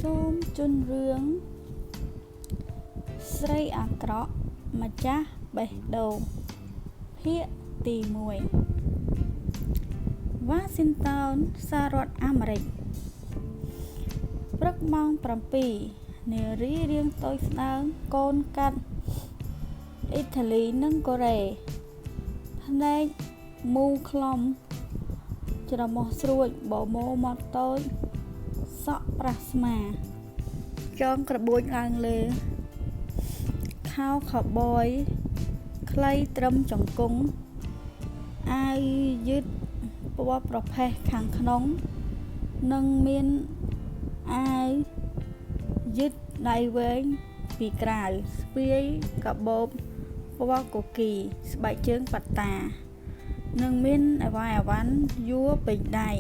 សូមជូនរឿងស្រីអាក្រក់ម្ចាស់បេះដូងភាគទី1វ៉ាស៊ីនតោនសហរដ្ឋអាមេរិកព្រឹកម៉ោង7នារីរាងតូចស្ដើងកូនកាត់អ៊ីតាលីនិងកូរ៉េភ្នែកមូខ្លំច្រមុះស្រួចបមោមាត់តូចសក់ប្រាស់ស្មាចងក្របួចឡើងលើខោខូបយខ្លីត្រឹមជង្គង់អាវយឺតពណ៌ប្រផេះខាងក្នុងនិងមានអាវយឺតដៃវែងពីក្រៅស្ពាយកាបូបពណ៌គគីស្បែកជើងប៉ាតានិងមានអីវ៉ាន់យួរពេញដៃ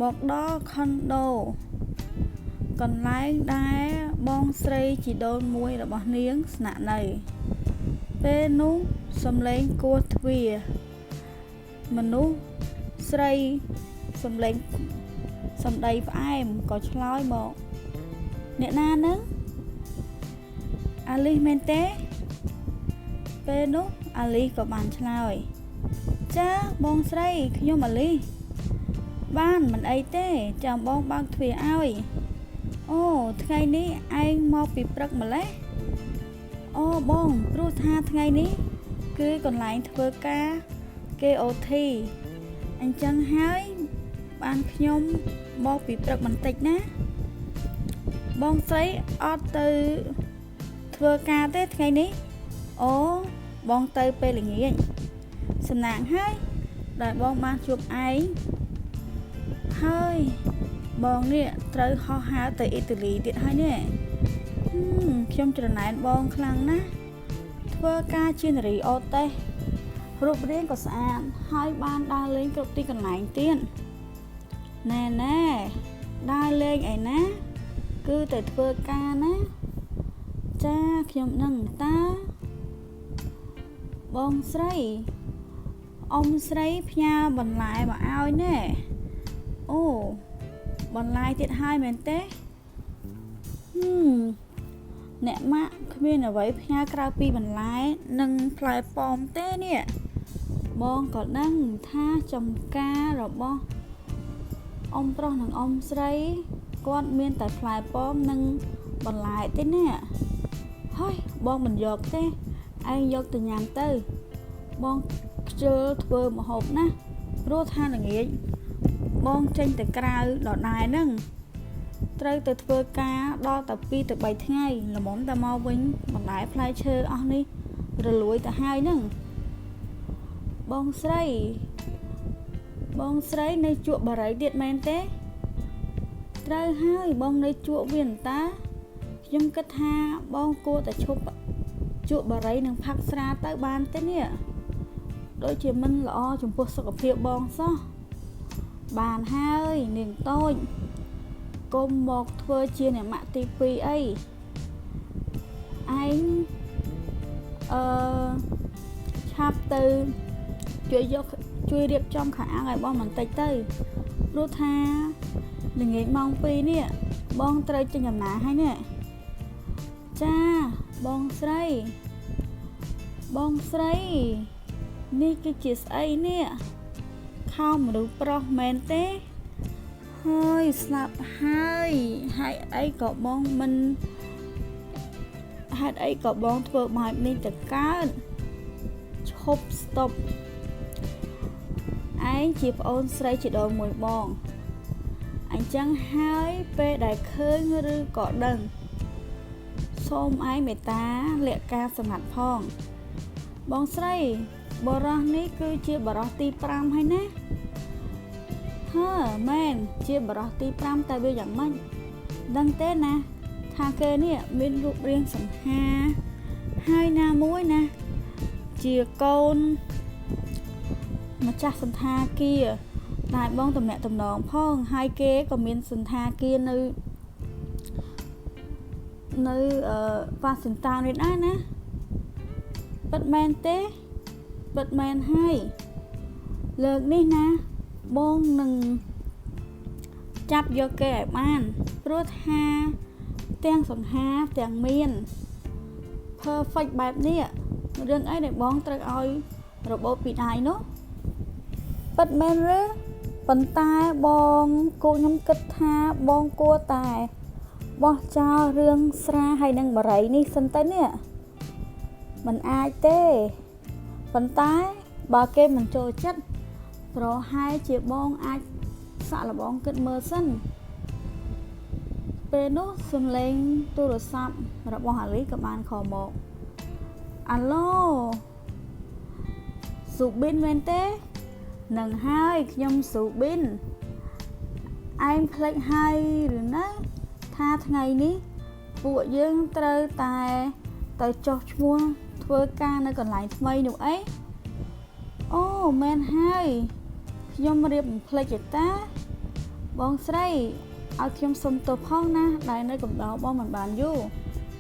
មកដល់ខុនដូកន្លែងដែលបងស្រីជីដូនមួយរបស់នាងស្នាក់នៅពេលនោះសំឡេងគោះទ្វារមនុស្សស្រីសំឡេងសំដីផ្អែមក៏ឆ្លើយមកអ្នកណានឹងអាលីសមែនទេពេលនោះអាលីសក៏បានឆ្លើយចាបងស្រីខ្ញុំអាលីសបានមិនអីទេចាំបងបើកទ្វារឲ្យអូថ្ងៃនេះឯងមកពីព្រឹកម្លេះអូបងព្រោះថាថ្ងៃនេះគឺកន្លែងធ្វើការគេ OT អញ្ចឹងហើយបានខ្ញុំមកពីព្រឹកបន្តិចណាបងស្រីអត់ទៅធ្វើការទេថ្ងៃនេះអូបងទៅពេលល្ងាចសំណាងហើយដែលបងបានជួបឯងហើយបងនេះត្រូវហោះហើរទៅអ៊ីតាលីទៀតហើយនេះខ្ញុំច្រណែនបងខ្លាំងណាស់ធ្វើការជានារីអូតេសរូបរាងក៏ស្អាតហើយបានដើរលេងគ្រប់ទីកន្លែងទៀតណែណែដើរលេងឯណាគឺទៅធ្វើការណាចាខ្ញុំនឹងតាបងស្រីអ៊ំស្រីផ្ញើបន្លែមកឲ្យណែអូបន្លែទៀតហើយមែនទេអ្នកម៉ាក់គ្មានអ្វីផ្ញើក្រៅពីបន្លែនិងផ្លែប៉ោមទេនេះបងក៏ដឹងថាចំការរបស់អ៊ំប្រុសនិងអ៊ំស្រីគាត់មានតែផ្លែប៉ោមនិងបន្លែទេនេះហើយបងមិនយកទេឯងយកទៅញ៉ាំទៅបងខ្ជិលធ្វើម្ហូបណាស់ព្រោះថាល្ងាចបងចេញទៅក្រៅដដែលហ្នឹងត្រូវទៅធ្វើការដល់តែ2ទៅ3ថ្ងៃល្មមតែមកវិញបន្លែផ្លែឈើអស់នេះរលួយទៅហើយហ្នឹងបងស្រីបងស្រីនៅជក់បារីទៀតមែនទេត្រូវហើយបងនៅជក់វាអន្តាខ្ញុំគិតថាបងគួរតែឈប់ជក់បារីនិងផឹកស្រាទៅបានទេនេះដូចជាមិនល្អចំពោះសុខភាពបងសោះបានហើយនាងតូចកុំមកធ្វើជាអ្នកម៉ាក់ទី2អីឯងអឺឆាប់ទៅជួយយកជួយរៀបចំខោអាវឲ្យបងបន្តិចទៅព្រោះថាល្ងាចម៉ោង2នេះបងត្រូវចេញដំណើរហើយនេះចាបងស្រីបងស្រីនេះគឺជាស្អីនេះខោមនុស្សប្រុសមែនទេហើយស្លាប់ហើយហើយអីក៏បងមិនហេតុអីក៏បងធ្វើបែបនេះទៅកើតឈប់ស្តុបឯងជាប្អូនស្រីជីដូនមួយបងអញ្ចឹងហើយពេលដែលឃើញឬក៏ដឹងសូមឯងមេត្តាលាក់ការសម្ងាត់ផងបងស្រីបុរសនេះគឺជាបុរសទី5ហើយណាហើមែនជាបុរសទី5តែវាយ៉ាងម៉េចដឹងទេណាថាគេនេះមានរូបរាងសង្ហាហើយណាមួយណាជាកូនម្ចាស់សន្តាគារដែលបងតំណាក់តំណងផងហើយគេក៏មានសន្តាគារនៅវ៉ាស៊ីនតោននេះដែរណាពិតមែនទេពិតមែនហើយលើកនេះណាបងនឹង ចាប់យកគេឲ្យបានព្រោះថាទាំងសង្ហាទាំងមាន perfect បែបនេះរឿងអីដែលបងត្រូវឲ្យរបូតពីដៃនោះពិតមែនឬប៉ុន្តែបងគូខ្ញុំគិតថាបងគួរតែបោះចោលរឿងស្រាហើយនឹងបារីនេះសិនទៅនេះមិនអាចទេប៉ុន្តែបើគេមិនចូលចិត្តប្រហែលជាបងអាចសាក់លបងគិតមើលសិនពេលនោះសំឡេងទូរស័ព្ទរបស់អាលីក៏បានខលមកអាឡូស៊ូប៊ីនមែនទេនឹងហើយខ្ញុំស៊ូប៊ីនឯងភ្លេចហើយឬណាថាថ្ងៃនេះពួកយើងត្រូវតែទៅចុះឈ្មោះធ្វើការនៅកន្លែងថ្មីនោះអីអូមែនហើយខ្ញុំរៀបមិនភ្លេចទេតាបងស្រីឲ្យខ្ញុំសុំទោសផងណាដែលនៅកំដរបងមិនបានយូរ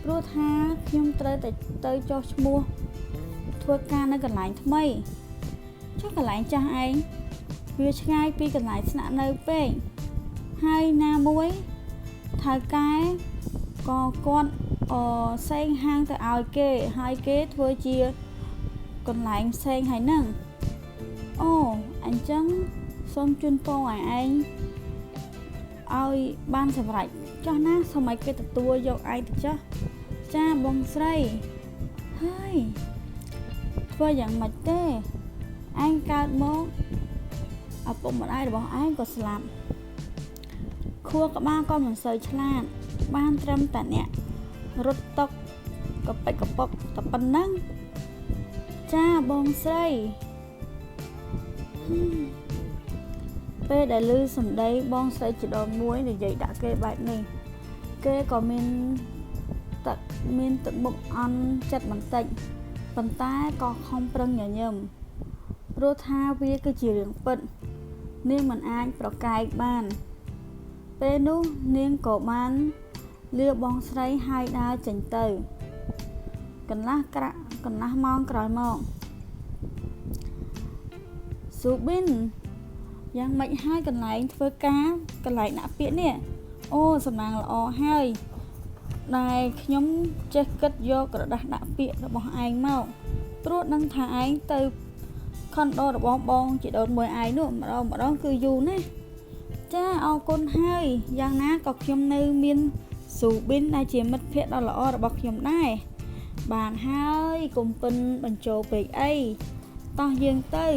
ព្រោះថាខ្ញុំត្រូវតែទៅចុះឈ្មោះធ្វើការនៅកន្លែងថ្មីចុះកន្លែងចាស់ឯងវាឆ្ងាយពីកន្លែងស្នាក់នៅពេកហើយណាមួយថៅកែក៏គាត់សេងហាងទៅឲ្យគេហើយគេធ្វើជាកន្លែងផ្សេងហើយនឹងអូអញ្ចឹងសូមជូនពរឲ្យឯងឲ្យបានសម្រេចចោះណាសូមឲ្យគេទទួលយកឯងទៅចោះចាបងស្រីហើយធ្វើយ៉ាងម៉េចទេឯងកើតមកឪពុកម្ដាយរបស់ឯងក៏ស្លាប់ខួរក្បាលក៏មិនសូវឆ្លាតបានត្រឹមតែអ្នករត់តុកកប៉ិចកប៉ុកតែប៉ុណ្ណឹងចាបងស្រីពេលដែលឮសម្ដីបងស្រីជីដូនមួយនិយាយដាក់គេបែបនេះគេក៏មានទឹកមុខអន់ចិត្តបន្តិចប៉ុន្តែក៏ខំប្រឹងញញឹមព្រោះថាវាគឺជារឿងពិតនាងមិនអាចប្រកែកបានពេលនោះនាងក៏បានលាបងស្រីហើយដើរចេញទៅកន្លះម៉ោងក្រោយមកស៊ូប៊ីនយ៉ាងម៉េចហើយកន្លែងធ្វើការកន្លែងដាក់ពាក្យនេះអូសំណាងល្អហើយដែលខ្ញុំចេះគិតយកក្រដាសដាក់ពាក្យរបស់ឯងមកព្រោះដឹងថាឯងទៅខុនដូរបស់បងជីដូនមួយឯងនោះម្ដងគឺយូរណាស់ចាអរគុណហើយយ៉ាងណាក៏ខ្ញុំនៅមានស៊ូប៊ីនដែលជាមិត្តភក្តិដ៏ល្អរបស់ខ្ញុំដែរបានហើយកុំពិនបញ្ចូលពេកអីតោះយើងទៅ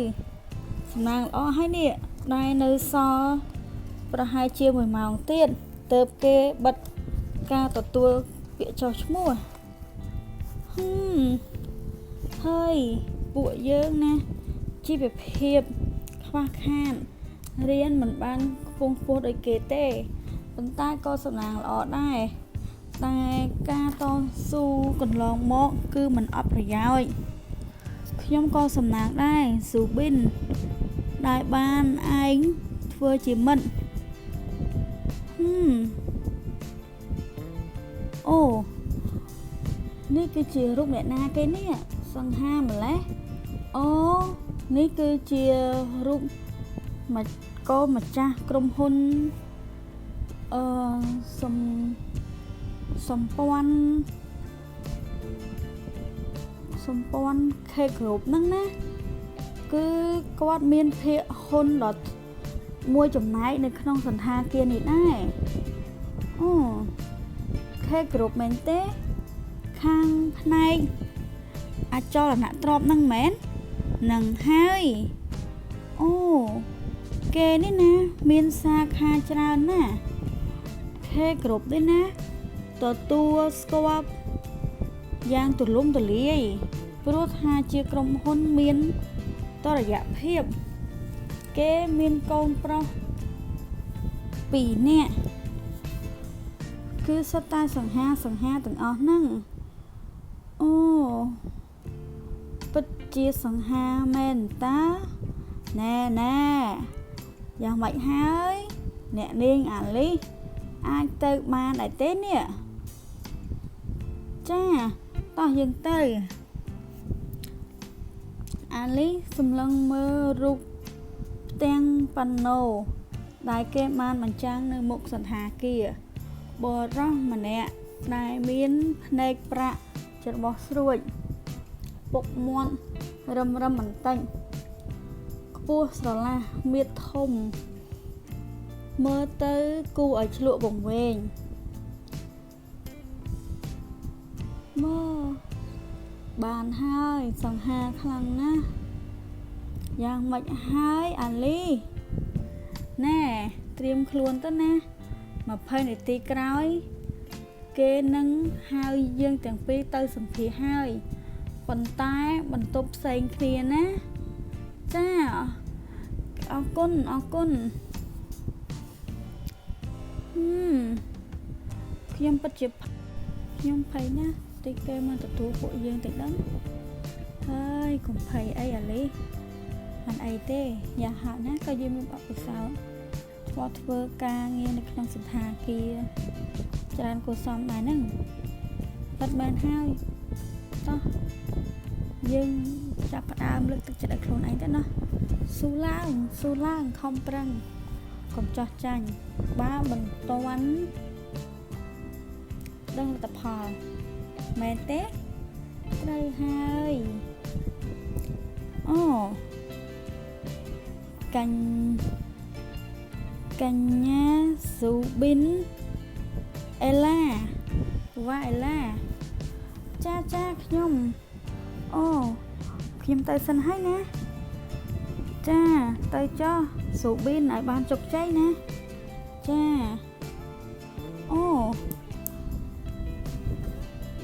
សំណាងល្អហើយនេះដែលនៅសល់ប្រហែលជា1ម៉ោងទៀតទើបគេបិទការទទួលពាក្យចុះឈ្មោះហើយពួកយើងណាជីវភាពខ្វះខាតរៀនមិនបានខ្ពង់ខ្ពស់ដូចគេទេប៉ុន្តែក៏សំណាងល្អដែរតែការតស៊ូកន្លងមកគឺមិនអត់ប្រយោជន៍ខ្ញុំក៏សំណាងដែរស៊ូប៊ីនដែលបានឯងធ្វើជាមិត្តអូនេះគឺជារូបអ្នកណាគេនេះសង្ហាម្លេះអូនេះគឺជារូបកូនម្ចាស់ក្រុមហ៊ុនសម្ព័ន្ធ K Group ហ្នឹងណាគឺគាត់មានភាគហ៊ុនដ៏មួយចំណែកនៅក្នុងសណ្ឋាគារនេះដែរអូ K Group មែនទេខាងផ្នែកអចលនទ្រព្យហ្នឹងមែននឹងហើយអូគេនេះណាមានសាខាច្រើនណាស់ K Group នេះណាទទួលស្គាល់យ៉ាងទូលំទូលាយព្រោះថាជាក្រុមហ៊ុនមានតរយៈភាពគេមានកូនប្រុស2នាក់គឺសុទ្ធតែសង្ហាទាំងអស់ហ្នឹងអូពិតជាសង្ហាមែនតាណែយ៉ាងម៉េចហើយអ្នកនាងអាលីសអាចទៅបានដែរទេនេះចាតោះយើងទៅអាលីសសម្លឹងមើលរូបផ្ទាំងប៉ាណូ ដែលគេបានបញ្ចាំងនៅមុខសណ្ឋាគារបុរសម្នាក់ដែលមានភ្នែកប្រាក់ច្របោះស្រួចពុកមាត់រឹមៗបន្តិចខ្ពស់ស្រឡះមៀតធំមើលទៅគួរឲ្យឆ្លក់វង្វេងមើលបានហើយសង្ហាខ្លាំងណាស់យ៉ាងម៉េចហើយអាលីណែត្រៀមខ្លួនទៅណា20នាទីក្រោយគេនឹងហៅយើងទាំងពីរទៅសម្ភាសហើយប៉ុន្តែបន្ទប់ផ្សេងគ្នាណាចាអរគុណអរគុណខ្ញុំពិតជាខ្ញុំភ័យណាស់តិចគេមកទទួលពួកយើងតិចដឹងហើយកុំភ័យអីអាលីមិនអីទេយ៉ាងហោចណាស់ក៏យើងមានបទពិសោធន៍ធ្លាប់ធ្វើការងារនៅក្នុងសណ្ឋាគារច្រើនគួរសមដែរហ្នឹងពិតមែនហើយតោះយើងចាប់ផ្ដើមលើកទឹកចិត្តឲ្យខ្លួនឯងទៅណោះស៊ូឡើងស៊ូឡើងខំប្រឹងកុំចោះចាញ់បើមិនទាន់ដឹងលទ្ធផលមែនទេត្រូវហើយអូកញ្ញាស៊ូប៊ីនអេឡាវ៉ាអេឡាចាចាខ្ញុំអូខ្ញុំទៅសិនហើយណាចាទៅចុះស៊ូប៊ីនឲ្យបានជោគជ័យណាចាអូ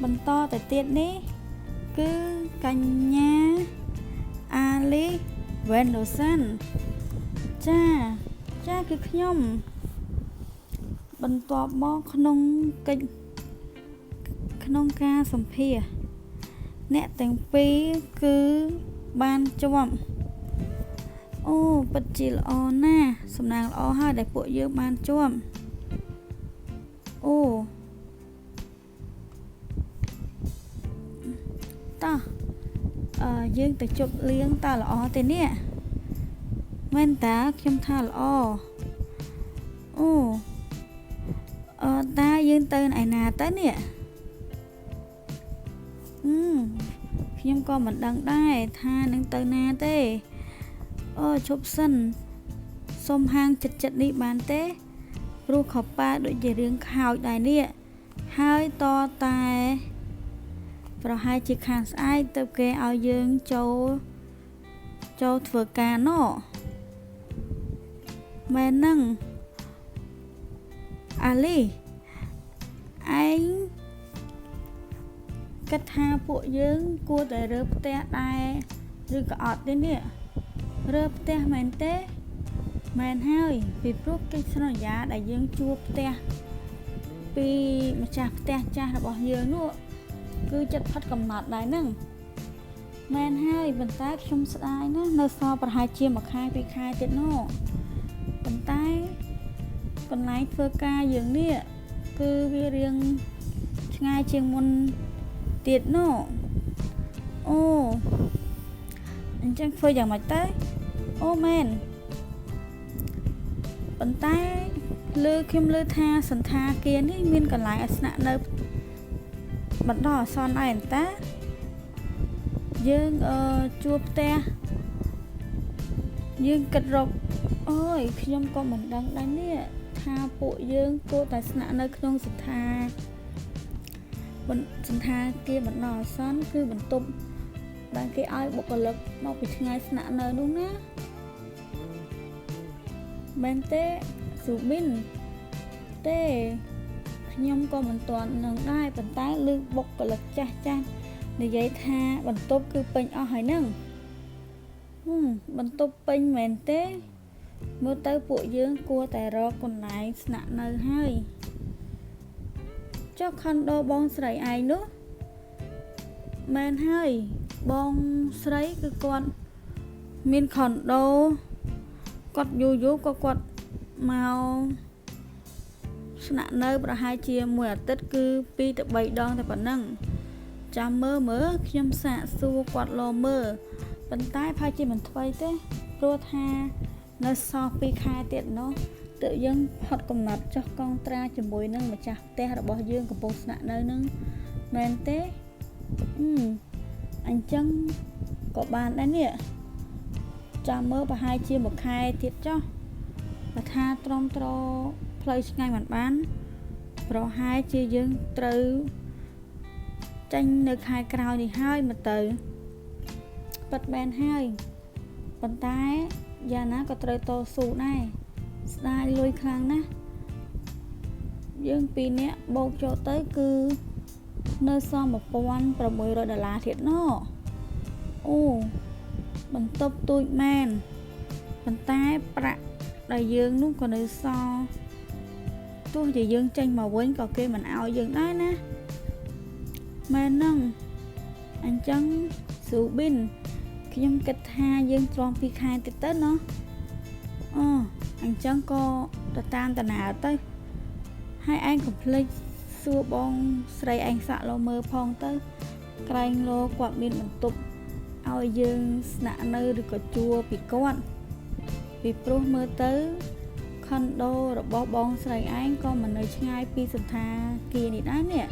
បន្តទៅទៀតនេះគឺកញ្ញាអាលីវ៉ែនដូសាន់ចាចាគឺខ្ញុំបន្ទាប់មកក្នុងកិច្ចក្នុងការសម្ភាសអ្នកទាំងពីរគឺបានជាប់អូពិតជាល្អណាស់សំណាងល្អហើយដែលពួកយើងបានជាប់អូតោះយើងទៅជប់លៀងតើល្អទេនេះមែនតាខ្ញុំថាល្អអូតាយើងទៅឯណាទៅនេះខ្ញុំក៏មិនដឹងដែរថានឹងទៅណាទេអូឈប់សិនសុំហាងចិត្តចិត្តនេះបានទេព្រោះខប៉ាដូចជារឿងខោចដែរនេះហើយតតែប្រហែលជាខាងស្អែកទៅគេឲ្យយើងចូលធ្វើការណោះមែនហ្នឹងអាលីឯងគិតថាពួកយើងគួរតែរើផ្ទះដែរឬក៏អត់ទេនេះរើផ្ទះមែនទេមែនហើយពីព្រោះកិច្ចសន្យាដែលយើងជួលផ្ទះពីម្ចាស់ផ្ទះចាស់របស់យើងនោះគឺចិត្តផុតកំណត់ដែរហ្នឹងមែនហើយប៉ុន្តែខ្ញុំស្ដាយណាស់នៅសល់ប្រហែលជាមួយខែពីរខែទៀតនោះប៉ុន្តែកន្លែងធ្វើការយើងនេះគឺវារៀងឆ្ងាយជាងមុនទៀតនោះអូអញ្ចឹងធ្វើយ៉ាងម៉េចទៅអូមែនប៉ុន្តែលើខ្ញុំលើថាសន្តាគារនេះមានកន្លែងឲ្យស្នាក់នៅបណ្ដោះអាសន្នឯងតាយើងជួបផ្ទះយើងគិតរកអូយខ្ញុំក៏មិនដឹងដែរនេះថាពួកយើងគួរតែស្នាក់នៅក្នុងសន្តាគារបណ្ដោះអាសន្នគឺបន្ទប់ដែលគេឲ្យបុគ្គលិកមកពីឆ្ងាយស្នាក់នៅនោះណាមែនទេស៊ូប៊ីនទេខ្ញុំក៏មិនទាន់នឹងដែរប៉ុន្តែលើបុគ្គលិកចាស់ចាស់និយាយថាបន្ទប់គឺពេញអស់ហើយហ្នឹងបន្ទប់ពេញមែនទេមើលទៅពួកយើងគួរតែរកកន្លែងស្នាក់នៅហើយចុះខុនដូបងស្រីឯងនោះមែនហើយបងស្រីគឺគាត់មានខុនដូគាត់យូរយូរក៏គាត់មកស្នាក់នៅប្រហែលជាមួយអាទិត្យគឺ2ទៅ3ដងតែប៉ុណ្ណឹងចាំមើលខ្ញុំសាកសួរគាត់លមើលប៉ុន្តែប្រហែលជាមិនថ្មីទេព្រោះថា នៅសល់2ខែទៀតនោះទើបយើងផុតកំណត់ចុះកងត្រាជាមួយនឹងម្ចាស់ផ្ទះរបស់យើងកំពុងស្នាក់នៅនឹងមែនទេអញ្ចឹងក៏បានដែរនេះចាំមើលប្រហែលជាមួយខែទៀតចុះបើថាទ្រាំទ្រផ្លូវឆ្ងាយមិនបានប្រហែលជាយើងត្រូវចេញនៅខែក្រោយនេះហើយមកទៅពិតមែនហើយប៉ុន្តែយ៉ាងណាក៏ត្រូវតស៊ូដែរស្ដាយលុយខ្លាំងណាស់យើងពីរនាក់បូកចូលទៅគឺនៅសល់1600ដុល្លារទៀតណោះអូបន្ទប់ទូចមែនប៉ុន្តែប្រាក់ដែលយើងនោះក៏នៅសល់ទោះជាយើងចេញមកវិញក៏គេមិនឲ្យយើងដែរណាមែនហ្នឹងអញ្ចឹងស៊ូប៊ីនខ្ញុំគិតថាយើងទ្រាំ2ខែទៀតទៅណោះអូអញ្ចឹងក៏ទៅតាមដំណើរទៅហើយឯងកុំភ្លេចសួរបងស្រីឯងសាក់លោមើលផងទៅក្រែងលោគាត់មានបន្ទប់ឲ្យយើងស្នាក់នៅឬក៏ជួលពីគាត់ពីព្រោះមើលទៅខុនដូរបស់បងស្រីឯងក៏មិននៅឆ្ងាយពីសណ្ឋាគារនេះដែរនេះ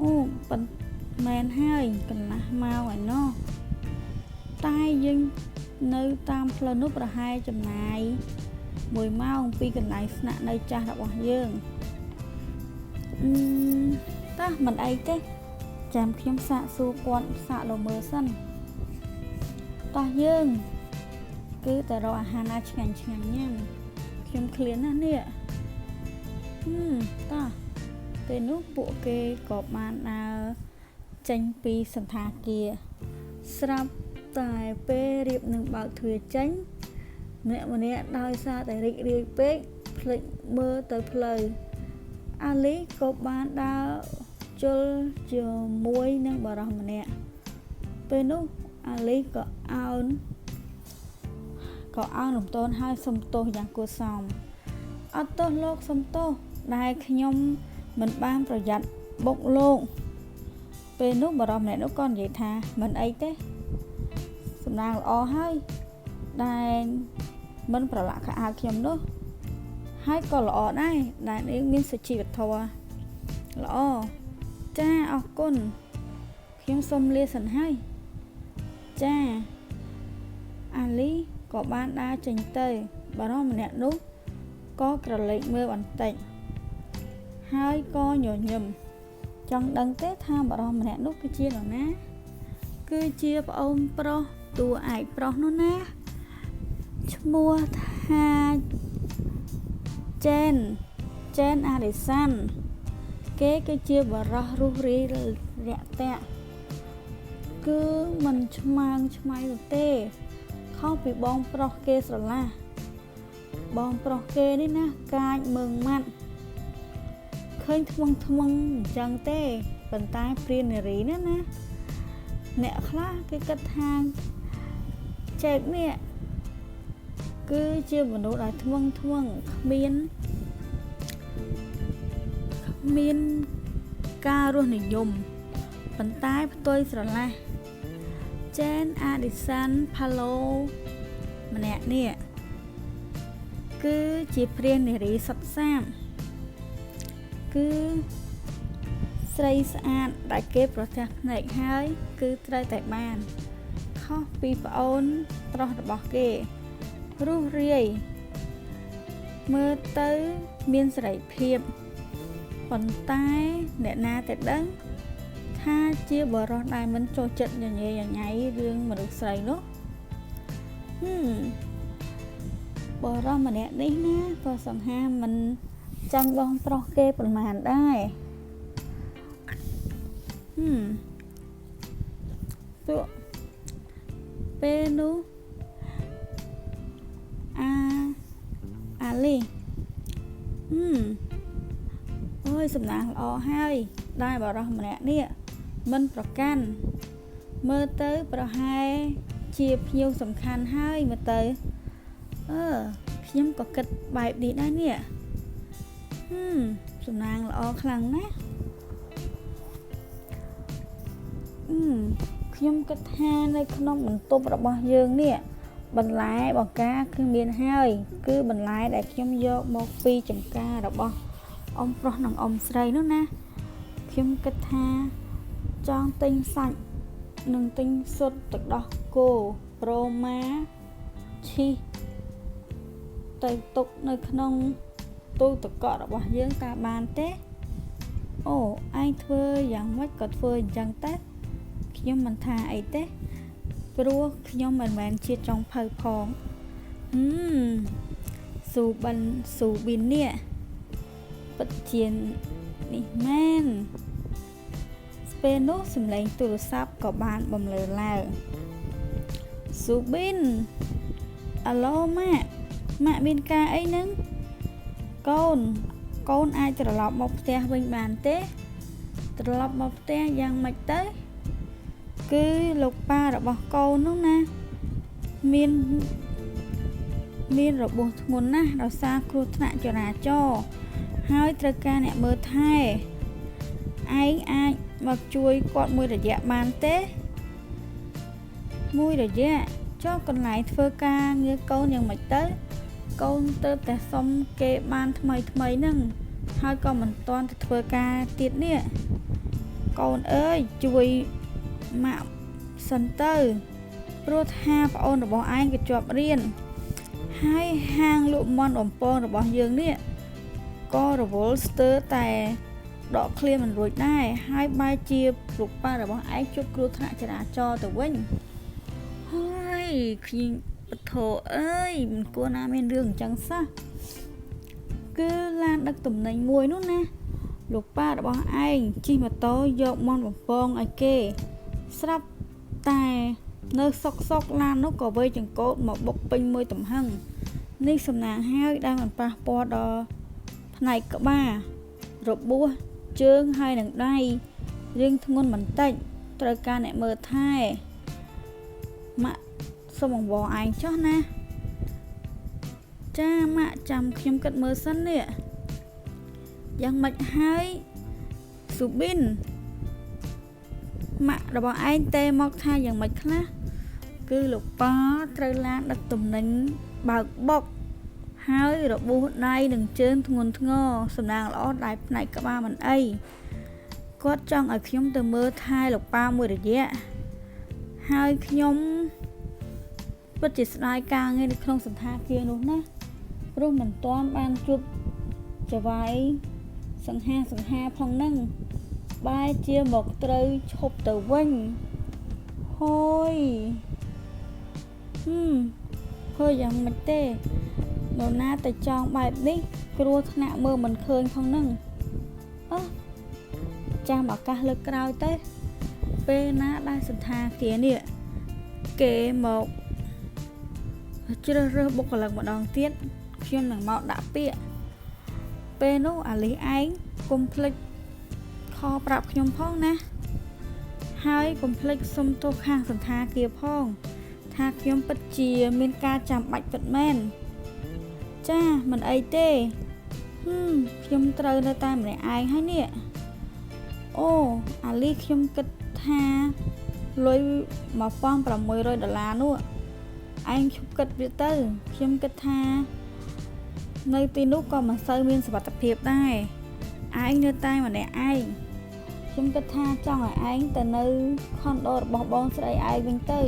អូប៉ុន្តែមែនហើយកន្លះម៉ោងឯណោះតែយើងនៅតាមផ្លូវនោះប្រហែលចំណាយ1ម៉ោងពីកន្លែងស្នាក់នៅចាស់របស់យើងតោះមិនអីទេចាំខ្ញុំសាកសួរគាត់សាកលោមើលសិនតោះយើងគឺតែរកអាហារណាឆ្ងាញ់ឆ្ងាញ់ញ៉ាំខ្ញុំឃ្លានណាស់នេះតោះពេលនោះពួកគេក៏បានដើរចេញពីសណ្ឋាគារស្រាប់តែពេលរៀបនឹងបើកទ្វារចេញម្នាក់ម្នាក់ដោយសារតែរីករាយពេកភ្លេចមើលទៅផ្លូវអាលីក៏បានដើរជុលជាមួយនឹងបុរសម្នាក់ពេលនោះអាលីក៏អោនរំទនហើយសុំទោសយ៉ាងគួរសមអត់ទោសលោកសុំទោសដែលខ្ញុំមិនបានប្រយ័ត្នបុកលោកពេលនោះបុរសម្នាក់នោះក៏និយាយថាមិនអីទេសំណាងល្អហើយដែលមិនប្រឡាក់ខោអាវខ្ញុំនោះហើយក៏ល្អដែរដែលនាងមានសុជីវធម៌ល្អចាអរគុណខ្ញុំសូមលាសិនហើយចាអាលីក៏បានដើរចេញទៅបុរសម្នាក់នោះក៏ក្រឡេកមើលបន្តិចហើយក៏ញញឹមចង់ដឹងទេថាបុរសម្នាក់នោះគឺជានរណាគឺជាប្អូនប្រុសតួឯកប្រុសនោះណាឈ្មោះថាចេនអារិសាន់គេគឺជាបុរសរុះរាយរាក់ទាក់គឺមិនឆ្មើងឆ្មៃនោះទេខុសពីបងប្រុសគេស្រឡះបងប្រុសគេនេះណាកាចមើងម៉ាត់ឃើញថ្មឹងថ្មឹងអញ្ចឹងទេប៉ុន្តែព្រាននារីណាណាអ្នកខ្លះគេគិតថាចែកនេះគឺជាមនុស្សដែលថ្មឹងថ្មឹងគ្មានការរស់និយមប៉ុន្តែផ្ទុយស្រឡះចេនអាឌីសាន់ផាឡូម្នាក់នេះគឺជាព្រាននារីសុទ្ធសាធគឺស្រីស្អាតដែលគេប្រទះភ្នែកហើយគឺត្រូវតែបានខុសពីប្អូនប្រុសរបស់គេរុះរាយមើលទៅមានសេរីភាពប៉ុន្តែអ្នកណាតែដឹងថាជាបុរសដែលមិនចូលចិត្តញញែញញ៉ៃរឿងមនុស្សស្រីនោះបុរសម្នាក់នេះណាក៏សង្ហាមិនចាញ់បងប្រុសគេប៉ុន្មានដែរពួកពេលនោះអាលីអូយសំណាងល្អហើយដែលបុរសម្នាក់នេះមិនប្រកាន់មើលទៅប្រហែលជាភ្ញៀវសំខាន់ហើយមើលទៅខ្ញុំក៏គិតបែបនេះដែរនេះសំណាងល្អខ្លាំងណាស់ខ្ញុំគិតថានៅក្នុងបន្ទប់របស់យើងនេះ បន្លែបង្ការគឺមានហើយ គឺបន្លែដែលខ្ញុំយកមកពីចំការរបស់អ៊ំប្រុសនិងអ៊ំស្រីនោះណាខ្ញុំគិតថាចង់ទិញសាច់និងទិញស៊ុតទឹកដោះគោប្រូម៉ាឈីសទៅទុកនៅក្នុងទូទឹកកករបស់យើងតើបានទេអូឯងធ្វើយ៉ាងម៉េចក៏ធ្វើអញ្ចឹងទៅខ្ញុំមិនថាអីទេព្រោះខ្ញុំមិនមែនជាចុងភៅផងស៊ូបិនស៊ូប៊ីននេះពិតជានេះមែនពេលនោះសំឡេងទូរស័ព្ទក៏បានបំលើឡើងស៊ូប៊ីនអាឡូម៉ាក់ម៉ាក់មានការអីហ្នឹងកូនកូនអាចត្រឡប់មកផ្ទះវិញបានទេត្រឡប់មកផ្ទះយ៉ាងម៉េចទៅគឺលោកប៉ារបស់កូននោះណាមានមានរបួសធ្ងន់ណាស់ដោយសារគ្រោះថ្នាក់ចរាចរណ៍ហើយត្រូវការអ្នកមើលថែឯងអាចមកជួយគាត់មួយរយៈបានទេមួយរយៈចុះកន្លែងធ្វើការងារកូនយ៉ាងម៉េចទៅកូនទៅតែសុំគេបានថ្មីថ្មីហ្នឹងហើយក៏មិនទាន់ទៅធ្វើការទៀតនេះកូនអើយជួយម៉ាក់សិនទៅព្រោះថាប្អូនរបស់ឯងក៏ជាប់រៀនហើយហាងលក់មាន់បំពងរបស់យើងនេះក៏រវល់ស្ទើរតែដកឃ្លាមិនរួចដែរហើយបែរជាលោកប៉ារបស់ឯងជួបគ្រោះថ្នាក់ចរាចរណ៍ទៅវិញហើយខ្ញុំពធអើយមិនគួរណាមានរឿងអញ្ចឹងសោះគឺឡានដឹកទំនិញមួយនោះណាលោកប៉ារបស់ឯងជិះម៉ូតូយកមាន់បំពងឲ្យគេស្រាប់តែនៅសុកសុកឡាននោះក៏វេចង្កូតមកបុកពេញមួយទំហឹងនេះសំណាងហើយដែលមិនប៉ះពាល់ដល់ផ្នែកក្បាលរបួសជើងហើយនឹងដៃរឿងធ្ងន់បន្តិចត្រូវការអ្នកមើលថែម៉ាក់សូមអង្វរឯងចុះណាចាម៉ាក់ចាំខ្ញុំគិតមើលសិននេះយ៉ាងម៉េចហើយស៊ូប៊ីនម៉ាក់របស់ឯងទេមកថាយ៉ាងម៉េចខ្លះគឺលោកប៉ាត្រូវឡានដឹកទំនិញបើកបុកហើយរបួសដៃនិងជើងធ្ងន់ធ្ងរសំណាងល្អដែលផ្នែកក្បាលមិនអីគាត់ចង់ឲ្យខ្ញុំទៅមើលថែលោកប៉ាមួយរយៈហើយខ្ញុំពិតជាស្ដាយការងារនៅក្នុងសណ្ឋាគារនោះណាព្រោះមិនទាន់បានជួបចវាយសង្ហាសង្ហាផងនឹងបែរជាមកត្រូវឈប់ទៅវិញហើយធ្វើយ៉ាងម៉េចទេនរណាតែចង់បែបនេះគ្រោះថ្នាក់មើលមិនឃើញផងនឹងអើចាំឱកាសលើកក្រោយទៅពេលណាដែលសន្តាគារនេះគេមកជ្រើសរើសបុគ្គលិកម្ដងទៀតខ្ញុំនឹងមកដាក់ពាក្យពេលនោះអាលីសឯងកុំភ្លេចខប្រាប់ខ្ញុំផងណាហើយកុំភ្លេចសុំទោសខាងសន្តាគារផងថាខ្ញុំពិតជាមានការចាំបាច់ពិតមែនចាមិនអីទេខ្ញុំត្រូវនៅតែម្នាក់ឯងហើយនេះអូអាលីខ្ញុំគិតថាលុយ$1600នោះឯងឈប់គិតវាទៅខ្ញុំគិតថានៅទីនោះក៏មិនសូវមានសុវត្ថិភាពដែរឯងនៅតែម្នាក់ឯងខ្ញុំគិតថាចង់ឲ្យឯងទៅនៅខុនដូរបស់បងស្រីឯងវិញទៅ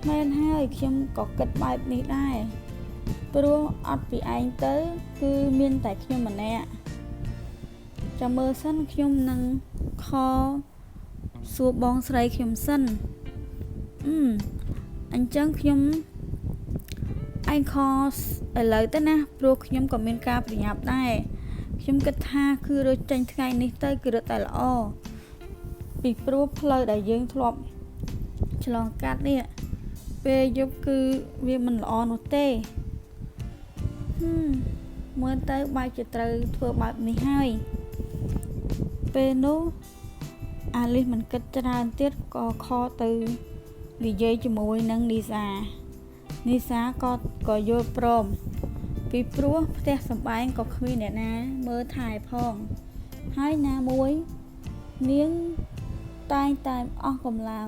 មែនហើយខ្ញុំក៏គិតបែបនេះដែរព្រោះអត់ពីឯងទៅគឺមានតែខ្ញុំម្នាក់ចាំមើលសិនខ្ញុំនឹងខសួរបងស្រីខ្ញុំសិនអញ្ចឹងខ្ញុំឯងខឥឡូវទៅណាព្រោះខ្ញុំក៏មានការប្រញាប់ដែរខ្ញុំគិតថាគឺរើចេញថ្ងៃនេះទៅគឺរឹតតែល្អពីព្រោះផ្លូវដែលយើងធ្លាប់ឆ្លងកាត់នេះពេលយប់គឺវាមិនល្អនោះទេមើលទៅបែរជាត្រូវធ្វើបែបនេះហើយពេលនោះអាលីសមិនគិតច្រើនទៀតក៏ខទៅនិយាយជាមួយនឹងនីសានីសាក៏យល់ព្រមពីព្រោះផ្ទះសម្បែងក៏គ្មានអ្នកណាមើលថែផងហើយណាមួយនាងតែងតែអស់កម្លាំង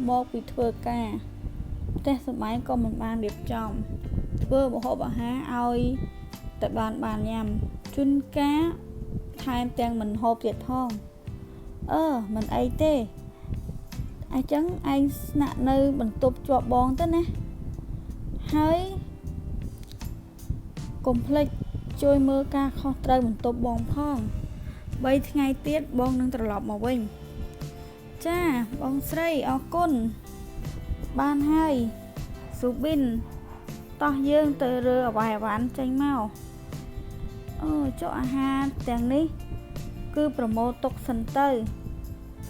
មកពីធ្វើការ ផ្ទះសម្បែងក៏មិនបានរៀបចំធ្វើម្ហូបអាហារឲ្យតែបានញ៉ាំជួនកាលថែមទាំងមិនហូបទៀតផងអឺមិនអីទេអញ្ចឹងឯងស្នាក់នៅបន្ទប់ជាប់បងទៅណាហើយកុំភ្លេចជួយមើលការខុសត្រូវបន្ទប់បងផង3ថ្ងៃទៀតបងនឹងត្រឡប់មកវិញចាបងស្រីអរគុណបានហើយស៊ូប៊ីនតោះយើងទៅរើអវ៉ៃអវ៉ាន់ចេញមកអូចុះអាហារទាំងនេះគឺប្រមូលទុកសិនទៅ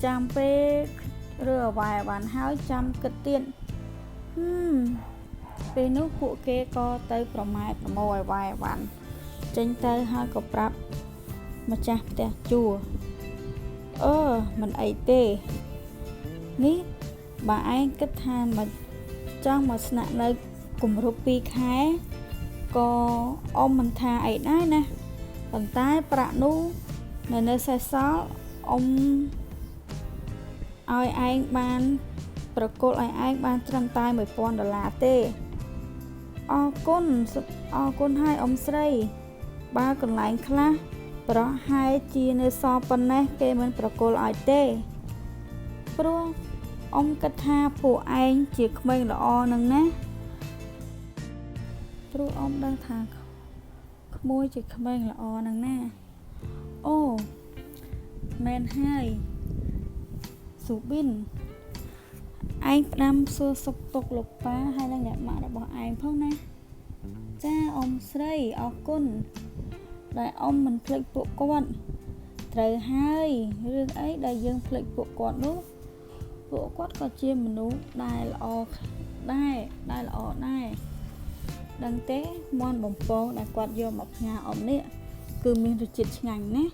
ចាំពេលរើអវ៉ៃអវ៉ាន់ហើយចាំគិតទៀតពេលនោះពួកគេក៏ទៅប្រម៉ែប្រមូលអវ៉ៃអវ៉ាន់ចេញទៅហើយក៏ប្រាប់ម្ចាស់ផ្ទះជួលអឺមិនអីទេនេះបើឯងគិតថាមកចង់មកស្នាក់នៅគម្រប់2ខែក៏អ៊ំមិនថាអីដែរណាប៉ុន្តែប្រាក់នោះនៅសេសសល់អ៊ំឲ្យឯងបានប្រគល់ឲ្យឯងបានត្រឹមតែ1000ដុល្លារទេអរគុណអរគុណហើយអ៊ំស្រីបើកន្លែងខ្លះប្រហែលជានៅសល់ប៉ុណ្ណេះគេមិនប្រគល់ឲ្យទេព្រោះអ៊ំគិតថាពួកឯងជាក្មេងល្អនឹងណាព្រោះអ៊ំដឹងថាក្មួយជាក្មេងល្អនឹងណាអូមែនហើយស៊ូប៊ីនឯងផ្ដាំសួរសុខទុក្ខលោកប៉ាហើយនិងអ្នកម៉ាក់របស់ឯងផងណាចាអ៊ំស្រីអរគុណដែលអ៊ំមិនភ្លេចពួកគាត់ត្រូវហើយរឿងអីដែលយើងភ្លេចពួកគាត់នោះពួកគាត់ក៏ជាមនុស្សដែលល្អដែរដឹងទេមាន់បំពងដែលគាត់យកមកផ្ញើអ៊ំនេះគឺមានរសជាតិឆ្ងាញ់ណាស់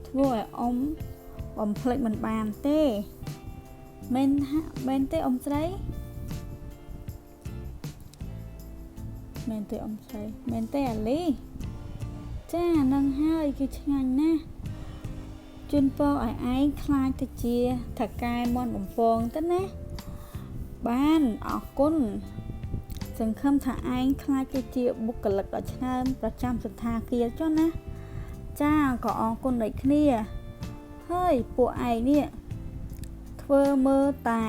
ធ្វើឲ្យអ៊ំបំភ្លេចមិនបានទេមែនទេអ៊ំស្រីមែនទេអ៊ំស្រីមែនទេអាលីចានឹងហើយគឺឆ្ងាញ់ណាស់ជូនពរឲ្យឯងខ្លាចទៅជាថកែមាន់បំពងទៅណាបានអរគុណសង្ឃឹមថាឯងខ្លាចទៅជាបុគ្គលិកដ៏ឆ្នើមប្រចាំសណ្ឋាគារចុះណាចាក៏អរគុណដូចគ្នាហើយពួកឯងនេះធ្វើមើលតែ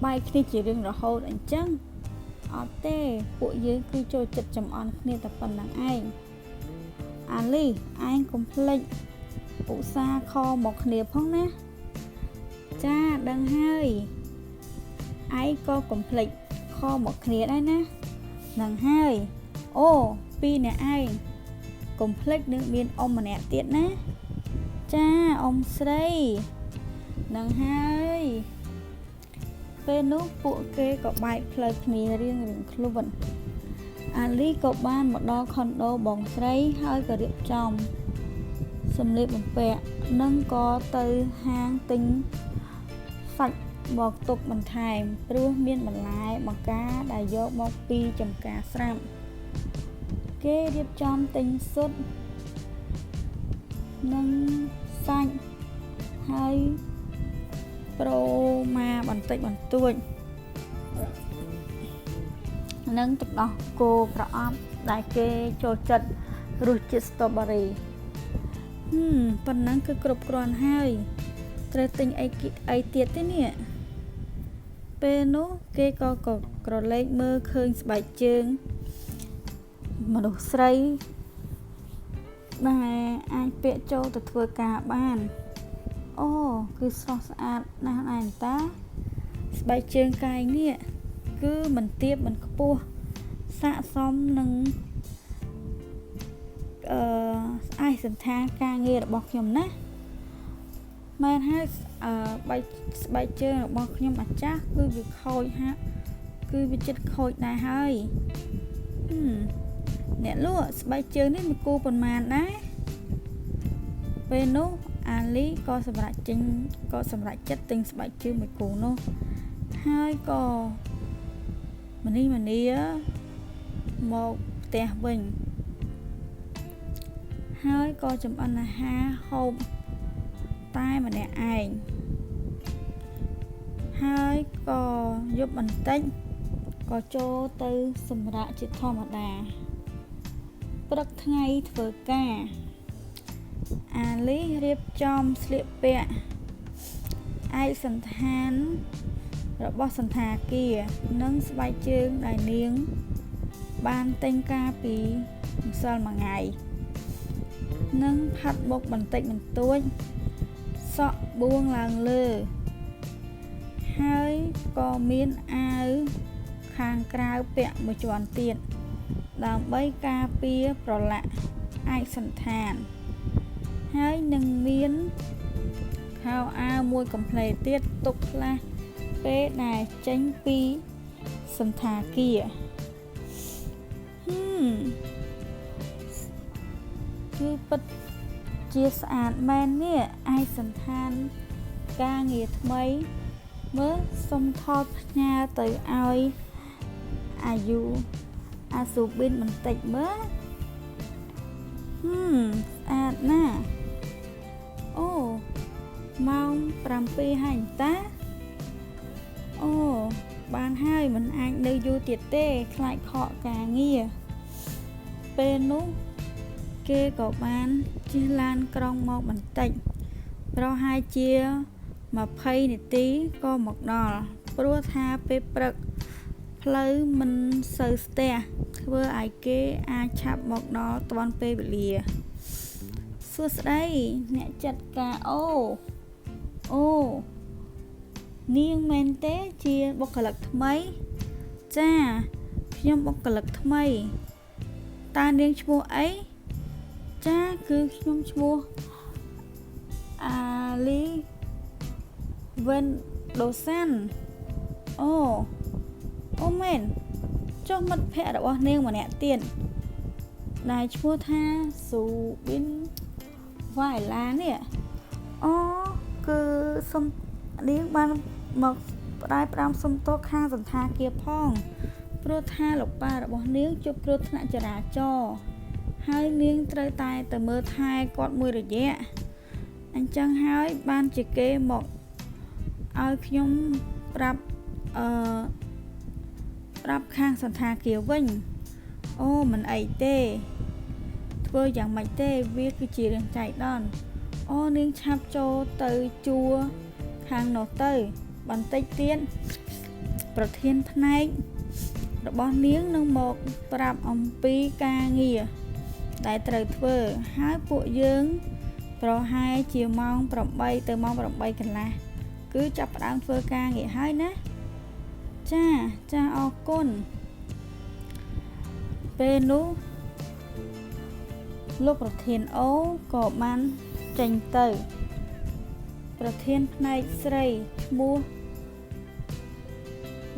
បែកគ្នាជារឿងរហូតអញ្ចឹងអត់ទេពួកយើងគឺចូលចិត្តចំអន់គ្នាតែប៉ុណ្្នឹងឯងអាលីឯងកុំភ្លេចឧស្សាហ៍ខមកគ្នាផងណាចាដឹងហើយឯងក៏កុំភ្លេចខមកគ្នាដែរណានឹងហើយអូពីរអ្នកឯងកុំភ្លេចនឹងមានអ៊ំម្នាក់ទៀតណាចាអ៊ំស្រីនឹងហើយពេលនោះពួកគេក៏បែកផ្លូវគ្នារៀងៗខ្លួនអាលីក៏បានមកដល់ខុនដូបងស្រីហើយក៏រៀបចំសម្លៀកបំពាក់និងក៏ទៅហាងទិញសាច់មកទុកបន្ថែមព្រោះមានបន្លែបង្ការដែលយកមកពីចំការស្រាប់គេរៀបចំទិញស៊ុតនិងសាច់ហើយប្រូម៉ាបន្តិចបន្តួចនិងទឹកដោះគោប្រអប់ដែលគេចូលចិត្តរសជាតិស្ទ្រូប៊េរីប៉ុណ្ណឹងគឺគ្រប់គ្រាន់ហើយត្រូវទិញអីទៀតទេនេះពេលនោះគេក៏ក្រឡេកមើលឃើញស្បែកជើងមនុស្សស្រីដែលអាចពាក់ចូលទៅធ្វើការបានអូគឺស្រស់ស្អាតណាស់ឯងតាស្បែកជើងកាយនេះគឺមិនទាបមិនខ្ពស់ស័ក្តិសមនឹងឯសន្តានការងាររបស់ខ្ញុំណាមែនហើយស្បែកជើងរបស់ខ្ញុំអាចាស់គឺវាខូចហាក់គឺវាចិត្តខូចដែរហើយអ្នកលក់ស្បែកជើងនេះមួយគូប៉ុន្មានដែរពេលនោះអាលីក៏សម្រេចចិត្តទិញស្បែកជើងមួយគូនោះហើយក៏មនីមនីមកផ្ទះវិញហើយក៏ចម្អិនអាហារហូបតែម្នាក់ឯង ហើយក៏យប់បន្តិចក៏ចូលទៅសម្រាកជាធម្មតាព្រឹកថ្ងៃធ្វើការអាលីសរៀបចំស្លៀកពាក់ឯកសណ្ឋានរបស់សណ្ឋាគារនិងស្បែកជើងដែលនាងបានទិញកាលពីម្សិលមួយថ្ងៃនិងផាត់មុខបន្តិចបន្តួចសក់បួងឡើងលើហើយក៏មានអាវខាងក្រៅពាក់មួយជាន់ទៀតដើម្បីការពារប្រឡាក់ឯកសណ្ឋានហើយនឹងមានខោអាវមួយកំផ្លេទៀតទុកផ្លាស់ពេលដែលចេញពីសណ្ឋាគារគឺពិតជាស្អាតមែននេះឯកសណ្ឋានការងារថ្មីមើលសុំថតផ្ញើទៅឲ្យអាយុអាស៊ូប៊ីនបន្តិចមើលស្អាតណាស់អូម៉ោង7ហើយតាអូបានហើយមិនអាចនៅយូរទៀតទេខ្លាចខកការងារពេលនោះគេក៏បានជិះឡានក្រុងមកបន្តិចប្រហែលជា20នាទីក៏មកដល់ព្រោះថាពេលព្រឹកផ្លូវមិនសូវស្ទះធ្វើឲ្យគេអាចឆាប់មកដល់ទាន់ពេលវេលាសួស្តីអ្នកចាត់ការអូនាងមែនទេជាបុគ្គលិកថ្មីចាខ្ញុំបុគ្គលិកថ្មីតើនាងឈ្មោះអីចាគឺខ្ញុំឈ្មោះអាលីវិនដូសាន់អូមែនចុះមិត្តភ័ក្តិរបស់នាងម្នាក់ទៀតដែលឈ្មោះថាស៊ូប៊ីនវ៉ៃឡានេះអូគឺសុំនាងបានមកផ្ដាយផ្ដាំសុំទោសខាងសណ្ឋាគារផងព្រោះថាលោកប៉ារបស់នាងជួបគ្រោះថ្នាក់ចរាចរណ៍ហើយនាងត្រូវតែទៅមើលថែគាត់មួយរយៈអញ្ចឹងហើយបានជាគេមកឲ្យខ្ញុំប្រាប់ប្រាប់ខាងសណ្ឋាគារវិញអូមិនអីទេធ្វើយ៉ាងម៉េចទេវាគឺជារឿងចៃដន្យអូនាងឆាប់ចូលទៅជួរខាងនោះទៅបន្តិចទៀតប្រធានផ្នែករបស់នាងនឹងមកប្រាប់អំពីការងារដែលត្រូវធ្វើហើយពួកយើងប្រហែលជាម៉ោង8ទៅម៉ោង8កន្លះគឺចាប់ផ្ដើមធ្វើការងារហើយណាចាអរគុណពេលនោះលោកប្រធានអូក៏បានចេញទៅប្រធានផ្នែកស្រីឈ្មោះ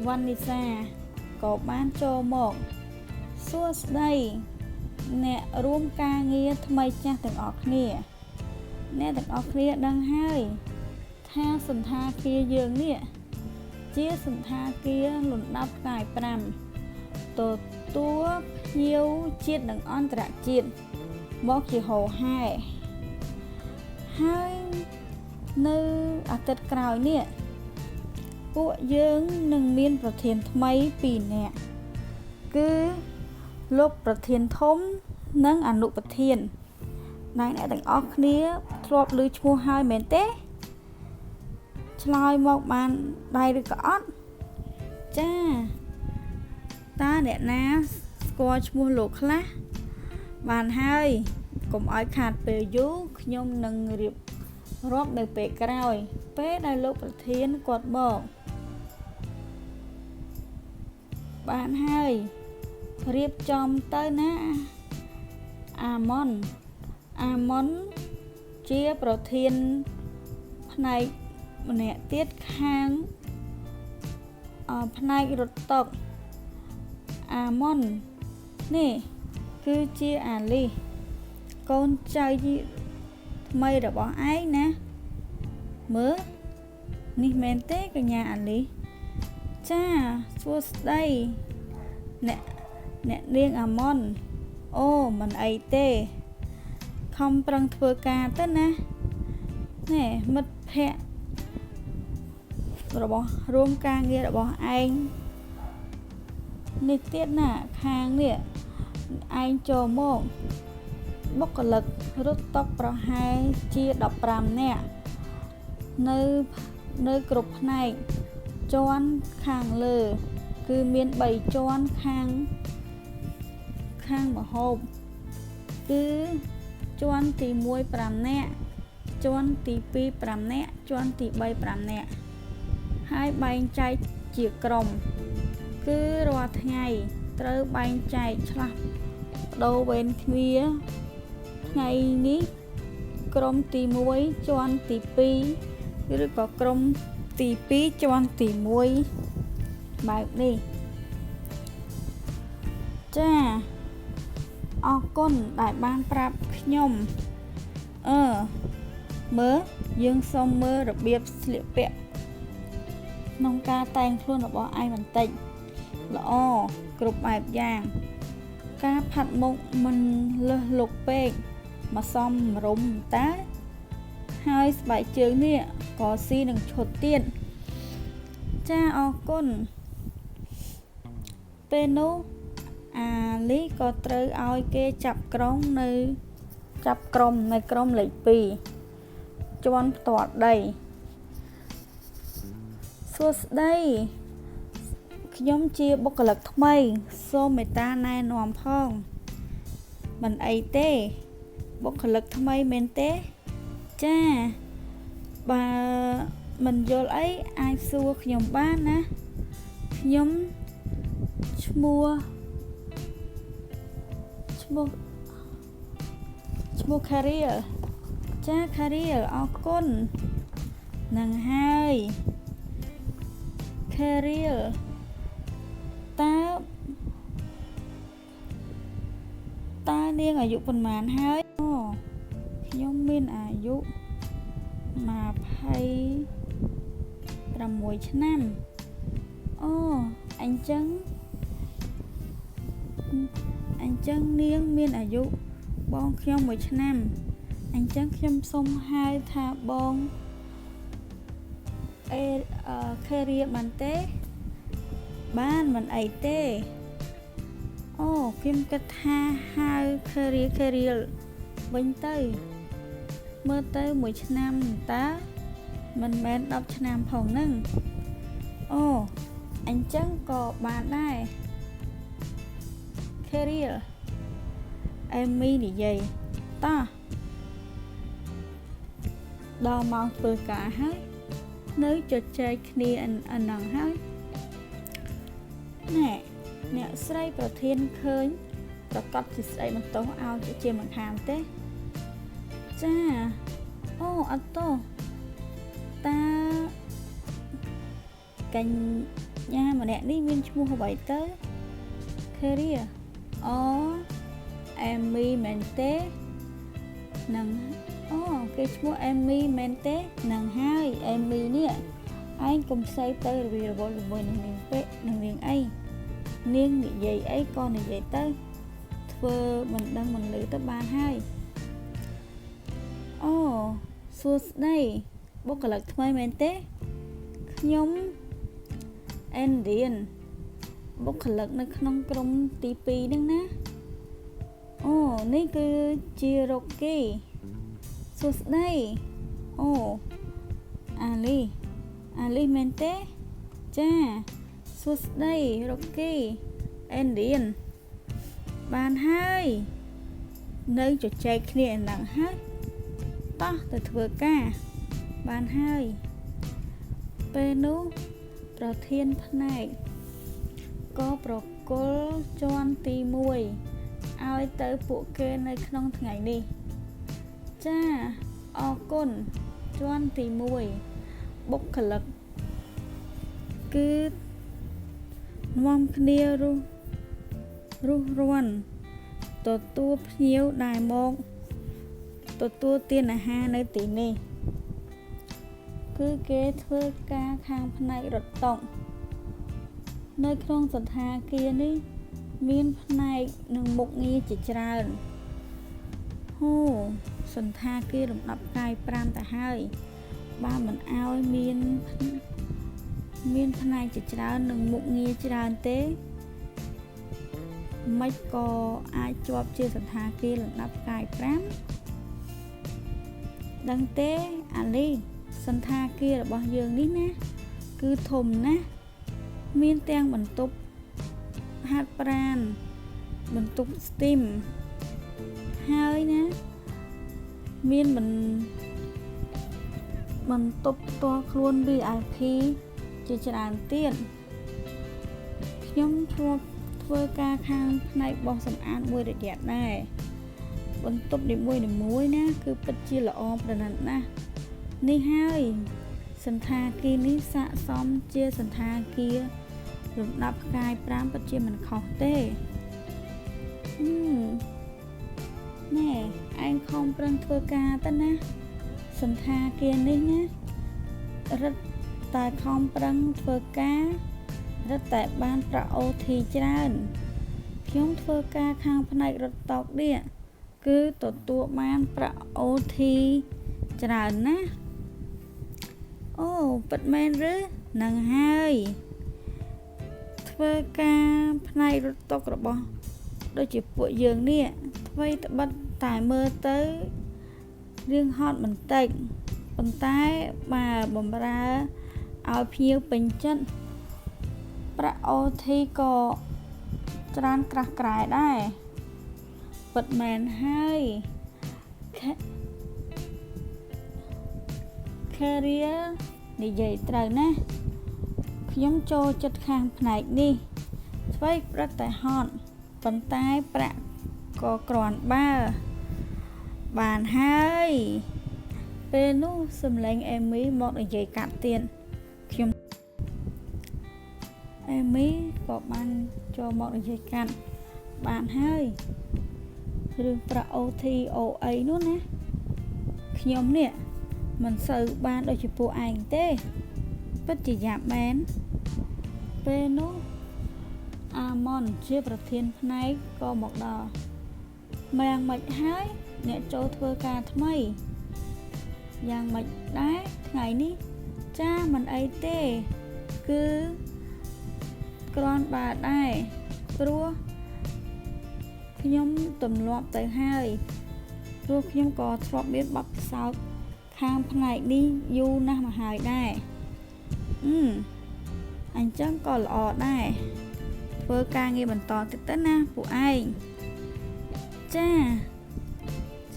វណ្ណិសាក៏បានចូលមកសួស្តីអ្នករួមការងារថ្មីចាស់ទាំងអស់គ្នាអ្នកទាំងអស់គ្នាដឹងហើយថាសណ្ឋាគារយើងនេះជាសណ្ឋាគារលំដាប់ផ្កាយ5ទទួលភ្ញៀវជាតិនិងអន្តរជាតិមកជាហោហែហើយនៅអាទិត្យក្រោយនេះពួកយើងនឹងមានប្រធានថ្មី2នាក់គឺលោកប្រធានធំនិងអនុប្រធានដែលអ្នកទាំងអស់គ្នាធ្លាប់ឮឈ្មោះហើយមែនទេឆ្លើយមកបានដែរឬក៏អត់ចាតើអ្នកណាស្គាល់ឈ្មោះលោកខ្លះបានហើយកុំឲ្យខាតពេលយូរខ្ញុំនឹងរៀបរាប់នៅពេលក្រោយពេលដែលលោកប្រធានគាត់មកបានហើយរៀបចំទៅណាអាម៉ុនជាប្រធានផ្នែកម្នាក់ទៀតខាងផ្នែករត់តុកអាម៉ុននេះគឺជាអាលីសកូនចៅថ្មីរបស់ឯងណាមើលនេះមែនទេកញ្ញាអាលីសចាសួស្តីអ្នកនាងអាម៉ុនអូមិនអីទេខំប្រឹងធ្វើការទៅណាណែមិត្តភ័ក្តិ របស់រួមការងាររបស់ឯងនេះទៀតណាខាងនេះឯងចូលមកបុគ្គលិករត់តុប្រហែលជា15នាក់នៅនៅគ្រប់ផ្នែកជាន់ខាងលើគឺមាន3ជាន់ខាងខាងម្ហូបគឺជាន់ទី1 5នាក់ជាន់ទី2 5នាក់ជាន់ទី3 5នាក់ហើយបែងចែកជាក្រុមគឺរាល់ថ្ងៃត្រូវបែងចែកឆ្លាស់ប្ដូរវេនគ្នាថ្ងៃនេះក្រុមទី1ជាន់ទី2ឬក៏ក្រុមទី2ជាន់ទី1បែបនេះចាអរគុណដែលបានប្រាប់ខ្ញុំអឺមើលយើងសូមមើលរបៀបស្លៀកពាក់ក្នុងការតែងខ្លួនរបស់ឯងបន្តិចល្អគ្រប់បែបយ៉ាងការផាត់មុខមិនលើសលុកពេកមកសមរម្យតើហើយស្បែកជើងនេះក៏ស៊ីនឹងឈុតទៀតចាអរគុណពេលនោះអាលីក៏ត្រូវឲ្យគេចាប់ក្រុងនៅចាប់ក្រុមនៅក្រុមលេខ2ជាន់ផ្ទាល់ដីសួស្តីខ្ញុំជាបុគ្គលិកថ្មីសូមមេត្តាណែនាំផងមិនអីទេបុគ្គលិកថ្មីមែនទេចាបើមិនយល់អីអាចសួរខ្ញុំបានណាខ្ញុំឈ្មោះឈ្មោះឈ្មោះខារៀលចាខារៀលអរគុណនឹងហើយខារៀលតើតើនាងអាយុប៉ុន្មានហើយអូខ្ញុំមានអាយុ26ឆ្នាំអូអញ្ចឹងអញ្ចឹងនាងមានអាយុបងខ្ញុំ1ឆ្នាំអញ្ចឹងខ្ញុំសូមហៅថាបងអេខេរៀបានទេបានមិនអីទេអូខ្ញុំគិតថាហៅខេរៀខេរៀលវិញទៅមើលទៅ1ឆ្នាំតើមិនមែន10ឆ្នាំផងនឹងអូអញ្ចឹងក៏បានដែរខេរៀលអេមីនិយាយតោះដល់ម៉ោងធ្វើការហើយនៅជជែកគ្នាអណ្ណងហើយណែអ្នកស្រីប្រធានឃើញប្រកាសជាស្ដីបន្ទោសឲ្យជាមិនខានទេចាអូអត់ទោសតាកញ្ញាម្នាក់នេះមានឈ្មោះអ្វីទៅខេរីអូអេមីមែនទេនឹងអូគេឈ្មោះអេមីមែនទេនឹងហើយអេមីនេះឯងកុំស្អីទៅរវីរវល់ជាមួយនឹងនាងពេកនឹងនាងអីនាងនិយាយអីក៏និយាយទៅធ្វើមិនដឹងមិនឮទៅបានហើយអូសួស្តីបុគ្គលិកថ្មីមែនទេខ្ញុំអេនឌៀនបុគ្គលិកនៅក្នុងក្រុមទី2ហ្នឹងណាអូនេះគឺជារ៉ុកគីសួស្តីអូអាលីអាលីមែនទេចាសួស្តីរ៉ុកគីអេនឌៀនបានហើយនៅជជែកគ្នាឯហ្នឹងហើយតោះទៅធ្វើការបានហើយពេលនោះប្រធានផ្នែកក៏ប្រគល់ជាន់ទី1ឲ្យទៅពួកគេនៅក្នុងថ្ងៃនេះចាអរគុណជាន់ទី1បុគ្គលិកគឺនាំគ្នារុះរាន់ទទួលភ្ញៀវដែលមកទទួលទានអាហារនៅទីនេះគឺគេធ្វើការខាងផ្នែករត់តុនៅក្នុងសណ្ឋាគារនេះមានផ្នែកនិងមុខងារជាច្រើនហូសណ្ឋាគារលំដាប់ផ្កាយ5ទៅហើយបើមិនឲ្យមាន មានផ្នែកជាច្រើននិងមុខងារច្រើនទេម៉េចក៏អាចជាប់ជាសណ្ឋាគារលំដាប់ផ្កាយ5ដឹងទេអាលីសណ្ឋាគាររបស់យើងនេះណាគឺធំណាស់មានទាំងបន្ទប់ហាត់ប្រាណបន្ទប់ steam ហើយណាមានបន្ទប់ផ្ទាល់ខ្លួន VIP ជាច្រើនទៀតខ្ញុំធ្លាប់ធ្វើការខាងផ្នែកបោសសម្អាតមួយរយៈដែរបន្ទប់នីមួយៗណាគឺពិតជាល្អប្រណិតណាស់នេះហើយសណ្ឋាគារនេះស័ក្តិសមជាសណ្ឋាគារលំដាប់ផ្កាយ5ពិតជាមិនខុសទេណែឯងខំប្រឹងធ្វើការទៅណាសណ្ឋាគារនេះណារឹតតែខំប្រឹងធ្វើការរឹតតែបានប្រាក់ OT ច្រើនខ្ញុំធ្វើការខាងផ្នែករត់តុនេះគឺទទួលបានប្រាក់ OT ច្រើនណាស់អូពិតមែនឬនឹងហើយធ្វើការផ្នែករត់តុរបស់ដូចជាពួកយើងនេះថ្មីត្បិតតែមើលទៅរៀងហត់បន្តិចប៉ុន្តែបើបំរើឲ្យភ្ញៀវពេញចិត្តប្រាក់ OT ក៏ច្រើនក្រាស់ក្រែដែរពិតមែនហើយ Career និយាយត្រូវណាស់ខ្ញុំចូលចិត្តខាងផ្នែកនេះអ្វីព្រឹត្តតែហត់ប៉ុន្តែប្រាក់ក៏គ្រាន់បើបានហើយពេលនោះសំឡេងអេមីមកនិយាយកាត់ទៀតខ្ញុំអេមីក៏បានចូលមកនិយាយកាត់បានហើយរឿងប្រាក់ OT OA នោះណាខ្ញុំនេះមិនសូវបានដូចជាពួកឯងទេពិតជាយ៉ាប់មែនពេលនោះអាម៉ុនជាប្រធានផ្នែកក៏មកដល់យ៉ាងម៉េចហើយអ្នកចូលធ្វើការថ្មីយ៉ាងម៉េចដែរថ្ងៃនេះចាមិនអីទេគឺគ្រាន់បើដែរព្រោះខ្ញុំទម្លាប់ទៅហើយព្រោះខ្ញុំក៏ធ្លាប់មានបទពិសោធន៍ខាងផ្នែកនេះយូរណាស់មកហើយដែរអញ្ចឹងក៏ល្អដែរធ្វើការងារបន្តទៀតទៅណាពួកឯងចា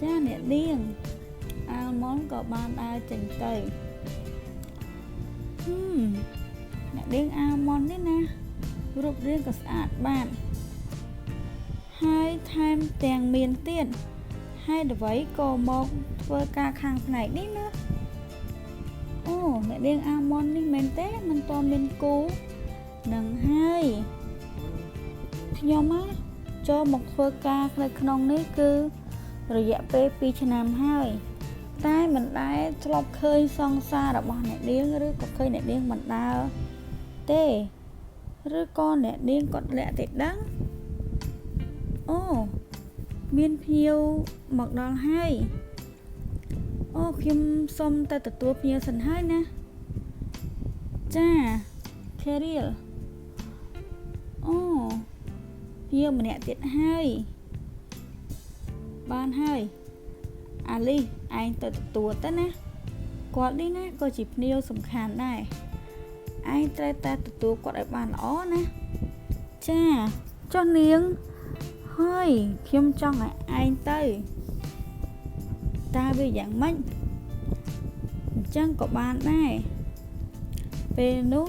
ចាអ្នកនាងអាល់ម៉ុនក៏បានដើរចេញទៅអ្នកនាងអាល់ម៉ុននេះណារូបរាងក៏ស្អាតបាតហើយថែមទាំងមានទៀតហើយអ្វីក៏មកធ្វើការខាងផ្នែកនេះណាអូអ្នកនាងអាម៉ុននេះមែនទេមិនតមានគូនឹងហើយខ្ញុំណាចូលមកធ្វើការនៅក្នុងនេះគឺរយៈពេល2ឆ្នាំហើយតែមិនដែលធ្លាប់ឃើញសង្សាររបស់អ្នកនាងឬក៏ឃើញអ្នកនាងមិនដើរទេឬក៏អ្នកនាងគាត់លាក់ទេដឹងអូមានភ្ញៀវមកដល់ហើយអូខ្ញុំសុំតែទទួលភ្ញៀវសិនហើយណាចា Career អូភ្ញៀវម្នាក់ទៀតហើយបានហើយអាលីឯងទៅទទួលទៅណាគាត់នេះណាក៏ជាភ្ញៀវសំខាន់ដែរឯងត្រូវតែទទួលគាត់ឲ្យបានល្អណាចាចុះនាងហើយខ្ញុំចង់ឲ្យឯងទៅតើវាយ៉ាងម៉េចអញ្ចឹងក៏បានដែរពេលនោះ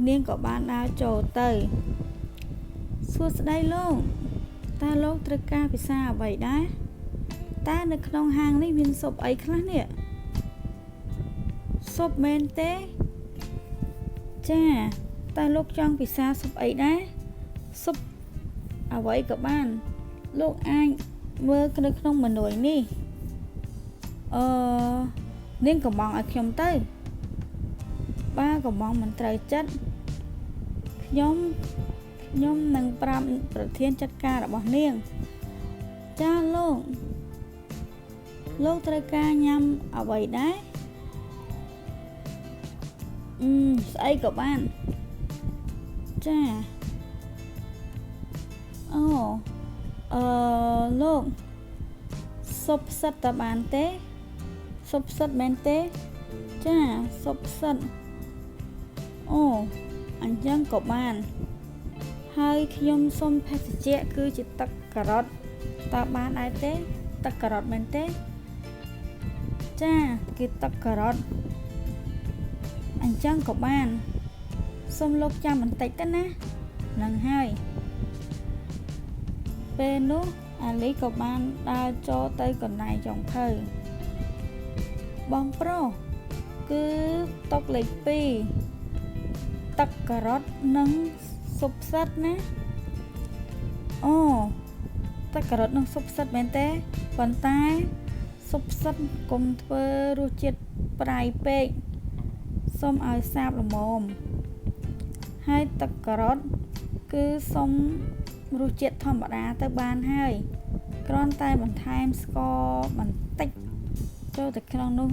នាងក៏បានដើរចូលទៅសួស្តីលោកតើលោកត្រូវការភាសាអ្វីដែរតើនៅក្នុងហាងនេះមានស៊ុបអីខ្លះនេះស៊ុបមែនទេចាតើលោកចង់ពិសាស៊ុបអីដែរស៊ុបអ្វីក៏បានលោកអាចមើលនៅក្នុងម៉ឺនុយនេះនាងកំងឲ្យខ្ញុំទៅបើកំងមិនត្រូវចិត្តខ្ញុំនឹងប្រាប់ប្រធានចាត់ការរបស់នាងចាលោកលោកត្រូវការញ៉ាំអ្វីដែរ អឺស្អីក៏បានចាអូអឺលោកស៊ុបផ្សិតតបានទេស៊ុបផ្សិតមែនទេចាស៊ុបផ្សិតអូអញ្ចឹងក៏បានហើយខ្ញុំសុំភេសជ្ជៈគឺជាទឹកការ៉ុតតើបានដែរទេទឹកការ៉ុតមែនទេចាគឺទឹកការ៉ុតអញ្ចឹងក៏បានសូមលោកចាំបន្តិចទៅណានឹងហើយពេលនោះអាលីក៏បានដើរចូលទៅកន្លែងចុងភៅបងប្រុសគឺតុលេខ2ទឹកការ៉ុតនិងស៊ុបផ្សិតណាអូទឹកការ៉ុតនិងស៊ុបផ្សិតមែនទេប៉ុន្តែស៊ុបផ្សិតកុំធ្វើរសជាតិប្រៃពេកសូមឲ្យសាបល្មមហើយទឹកការ៉ុតគឺសូមរសជាតិធម្មតាទៅបានហើយគ្រាន់តែបន្ថែមស្ករបន្តិចចូលទៅក្នុងនោះ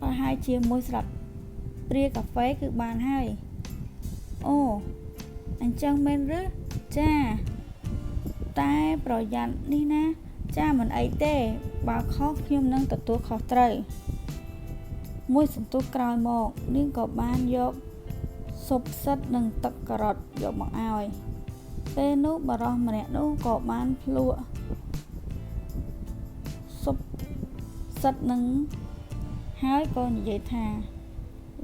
ប្រហែលជាមួយស្លាបព្រាកាហ្វេគឺបានហើយអូអញ្ចឹងមែនឬចាតែប្រយ័ត្ននេះណាចាមិនអីទេបើខុសខ្ញុំនឹងទទួលខុសត្រូវមួយសន្ទុះក្រោយមកនាងក៏បានយកស៊ុបផ្សិតនិងទឹកការ៉ុតយកមកឲ្យពេលនោះបរិសម្នាក់នោះក៏បានភ្លក់ស៊ុបផ្សិតនឹងហើយក៏និយាយថា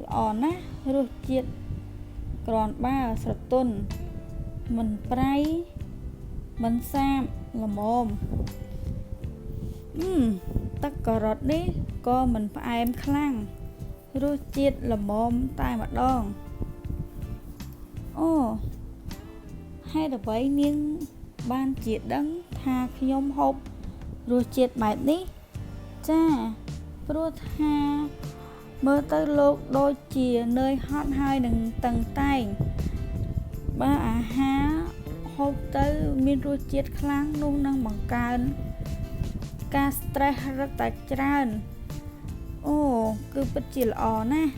ល្អណាស់រសជាតិគ្រាន់បើស្រទន់មិនប្រៃមិនសាបល្មមទឹកការ៉ុតនេះក៏មិនផ្អែមខ្លាំងរសជាតិល្មមតែម្ដងអូហេតុអ្វីនាងបានជាដឹងថាខ្ញុំហូបរសជាតិបែបនេះចាព្រោះថាមើលទៅលោកដូចជានឿយហត់ហើយនឹងតឹងតែងបើអាហារហូបទៅមានរសជាតិខ្លាំងនោះនឹងបង្កើនការ stress រឹតតែច្រើនអូគឺពិតជាល្អណាស់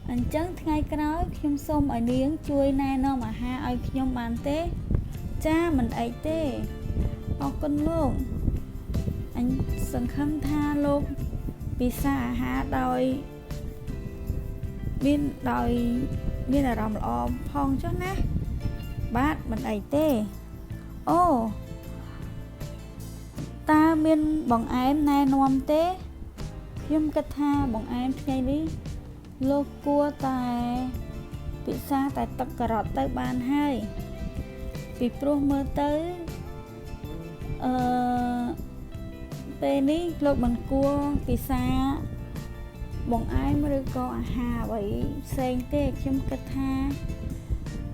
អញ្ចឹងថ្ងៃក្រោយខ្ញុំសូមឲ្យនាងជួយណែនាំអាហារឲ្យខ្ញុំបានទេចាមិនអីទេអរគុណលោកអញសង្ឃឹមថាលោកពិសាអាហារដោយមានអារម្មណ៍ល្អផងចុះណាបាទមិនអីទេអូតើមានបង្អែមណែនាំទេខ្ញុំគិតថាបង្អែមថ្ងៃនេះលោកគួរតែពិសាតែទឹកការ៉ុតទៅបានហើយពីព្រោះមើលទៅអឺពេលនេះលោកមិនគួរពិសាបង្អែមឬក៏អាហារអ្វីផ្សេងទេខ្ញុំគិតថា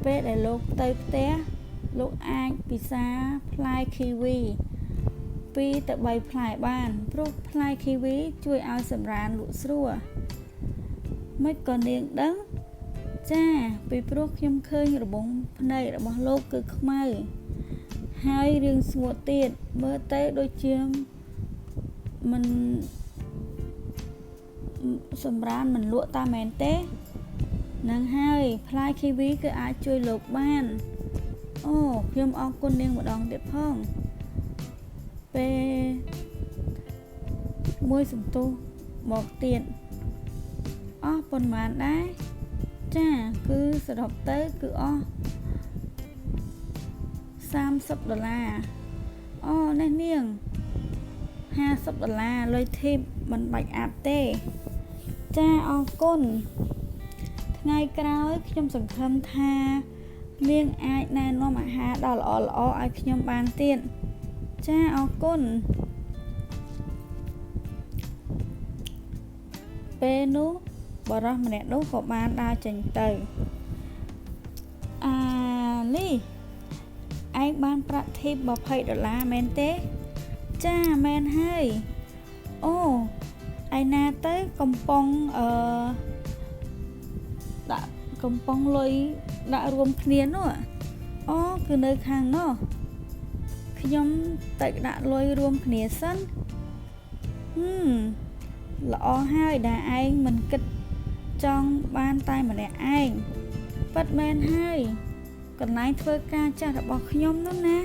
ពេលដែលលោកទៅផ្ទះលោកអាចពិសាផ្លែឃីវី2ទៅ3ផ្លែបានព្រោះផ្លែឃីវីជួយឲ្យសម្រានលក់ស្រួលមិនក៏នាងដឹងចាពីព្រោះខ្ញុំឃើញរបងភ្នែករបស់លោកគឺខ្មៅហើយរឿងស្ងួតទៀតមើលទៅដូចជាមិនសម្រានមិនលក់តាមមែនទេនឹងហើយផ្លែឃីវីគឺអាចជួយលោកបានអូខ្ញុំអរគុណនាងម្ដងទៀតផងពេលមួយសន្ទុះមកទៀតអស់ប៉ុន្មានដែរចាគឺសរុបទៅគឺអស់30ដុល្លារអូនេះនាង50ដុល្លារលុយធីបមិនបាច់អាប់ទេចាអរគុណថ្ងៃក្រោយខ្ញុំសង្ឃឹមថានាងអាចណែនាំអាហារដ៏ល្អៗឲ្យខ្ញុំបានទៀតចាអរគុណពេលនោះបរិសម្នាក់នោះក៏បានដើរចេញទៅអាលីឯងបានប្រាក់ធីប20ដុល្លារមែនទេចាមែនហើយអូឯណាទៅកំប៉ុងដាក់កំប៉ុងលុយដាក់រួមគ្នានោះអូគឺនៅខាងនោះខ្ញុំទៅដាក់លុយរួមគ្នាសិន ល្អហើយដែលឯងមិនគិតចង់បានតែម្នាក់ឯងពិតមែនហើយកន្លែងធ្វើការចាស់របស់ខ្ញុំនោះណា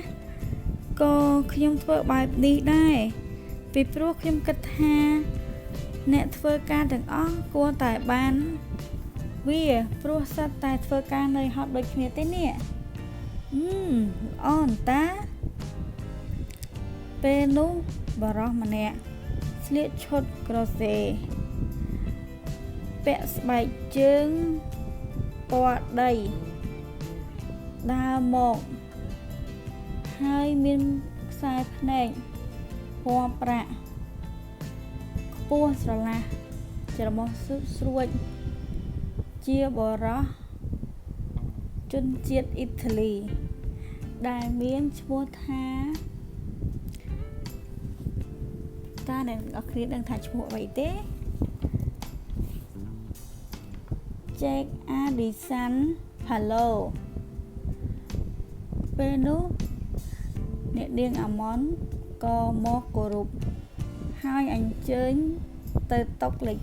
ក៏ខ្ញុំធ្វើបែបនេះដែរពីព្រោះខ្ញុំគិតថាអ្នកធ្វើការទាំងអស់គួរតែបានវាព្រោះសិតតែធ្វើការនៅហត់ដូចគ្នាទេនេះអឺល្អអន្តាពេលនោះបរោះម្នាក់ស្លៀកឈុតក្រសេពាក់ស្បែកជើងពណ៌ដីដើរមកហើយមានខ្សែភ្នែកពណ៌ប្រាក់ខ្ពស់ស្រឡះច្រមុះស្រួចជាបរោះជនជាតិអ៊ីតាលីដែលមានឈ្មោះថាតើអ្នកទាំងអស់គ្នាដឹងថាឈ្មោះអ្វីទេចេកអាឌីសាន់ផាឡូពេលនោះអ្នកនាងអាម៉ុនក៏មកគោរពហើយអញ្ជើញទៅតុលេខ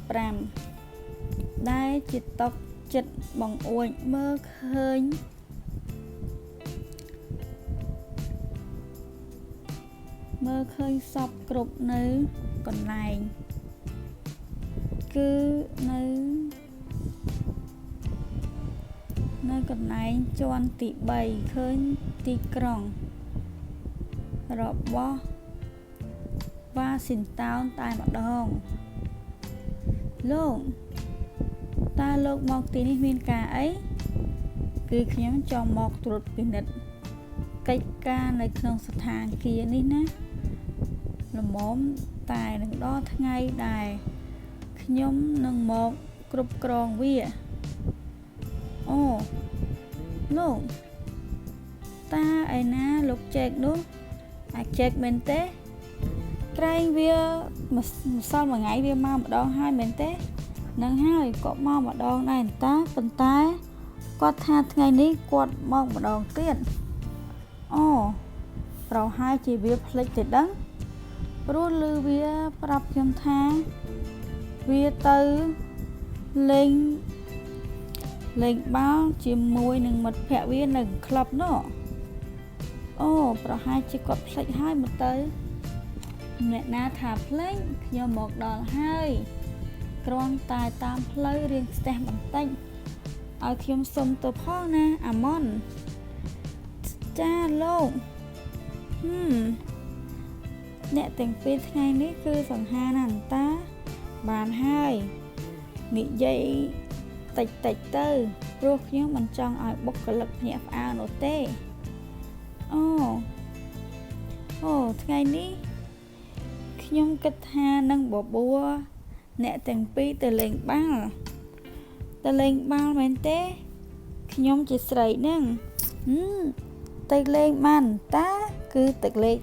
5ដែលជាតុចិត្តបង្អួចមើលឃើញសពគ្រប់នៅកន្លែងគឺនៅកន្លែងជាន់ទី3ឃើញទីក្រុងរបស់វ៉ាស៊ីនតោនតែម្ដងលោកតើលោកមកទីនេះមានការអីគឺខ្ញុំចង់មកត្រួតពិនិត្យកិច្ចការនៅក្នុងស្ថានភាពនេះណាល្មមតែនឹងដល់ថ្ងៃដែលខ្ញុំនឹងមកគ្រប់គ្រងវាអូលោកតាឯណាលោកចែកនោះអាចែកមែនទេក្រែងវាម្សិលមួយថ្ងៃវាមកម្ដងហើយមែនទេនឹងហើយក៏មកម្ដងដែរតាប៉ុន្តែគាត់ថាថ្ងៃនេះគាត់មកម្ដងទៀតអូប្រហែលជាវាភ្លេចទៅដឹងព្រោះឮវាប្រាប់ខ្ញុំថាវាទៅលេងបាល់ជាមួយនឹងមិត្តភក្តិវានៅក្លឹបនោះអូប្រហែលជាគាត់ភ្លេចហើយមកទៅអ្នកណាថាភ្លេចខ្ញុំមកដល់ហើយគ្រាន់តែតាមផ្លូវរៀងស្ទះបន្តិចឲ្យខ្ញុំសុំទៅផងណាអាម៉ុនចាលោកអ្នកទាំងពីរថ្ងៃនេះគឺសង្ហាណាស់តាបានហើយនិយាយតិចតិចទៅព្រោះខ្ញុំមិនចង់ឲ្យបុគ្គលិកភ្ញាក់ផ្អើលនោះទេអូថ្ងៃនេះខ្ញុំគិតថានឹងបបួលអ្នកទាំងពីរទៅលេងបាល់មែនទេខ្ញុំជាស្រីហ្នឹងទៅលេងបានតាគឺទៅលេង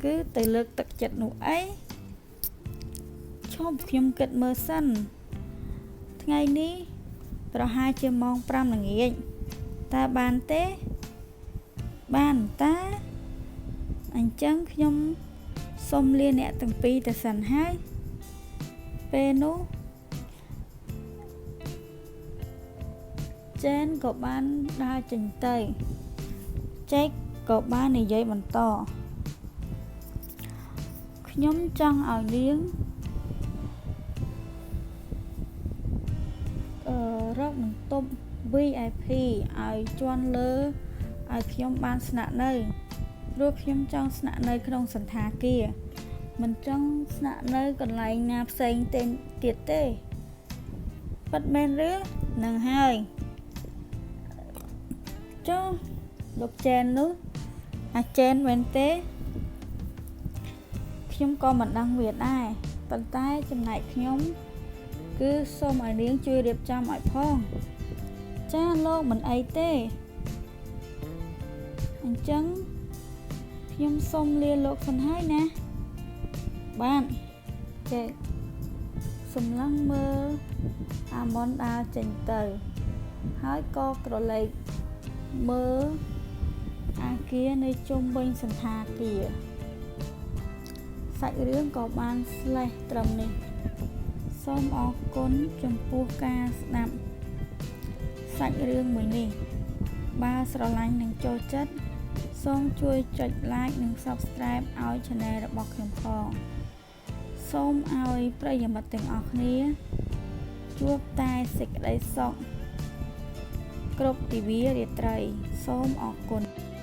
គឺទៅលើកទឹកចិត្តនោះអីឈប់ខ្ញុំគិតមើលសិនថ្ងៃនេះប្រហែលជាម៉ោង5ល្ងាចតើបានទេបានតាអញ្ចឹងខ្ញុំសូមលាអ្នកទាំងពីរទៅសិនហើយពេលនោះចេនក៏បានដើរចេញទៅចេកក៏បាននិយាយបន្តខ្ញុំចង់ឲ្យនាងរកបន្ទប់ VIP ឲ្យជាន់លើឲ្យខ្ញុំបានស្នាក់នៅព្រោះខ្ញុំចង់ស្នាក់នៅក្នុងសណ្ឋាគារមិនចង់ស្នាក់នៅកន្លែងណាផ្សេងទេទៀតទេពិតមែនឬនឹងហើយចុះលោកចែននោះអាចែនមែនទេខ្ញុំក៏មិនដឹងវាដែរប៉ុន្តែចំណែកខ្ញុំគឺសូមឲ្យនាងជួយរៀបចំឲ្យផងចាលោកមិនអីទេអញ្ចឹងខ្ញុំសូមលាលោកសិនហើយណាបានចេកសម្លឹងមើលអាម៉ុនដើរចេញទៅហើយក៏ក្រឡេកមើលអាគារនៅជុំវិញសណ្ឋាគារសាច់រឿងក៏បានស្លេះត្រឹមនេះ សូមអរគុណចំពោះការស្ដាប់សាច់រឿងមួយនេះ បើស្រឡាញ់និងចូលចិត្តសូមជួយចុច Like និង Subscribe ឲ្យ Channel របស់ខ្ញុំផងសូមឲ្យប្រិយមិត្តទាំងអស់គ្នាជួបតែសេចក្តីសុខគ្រប់ទិវារាត្រីសូមអរគុណ។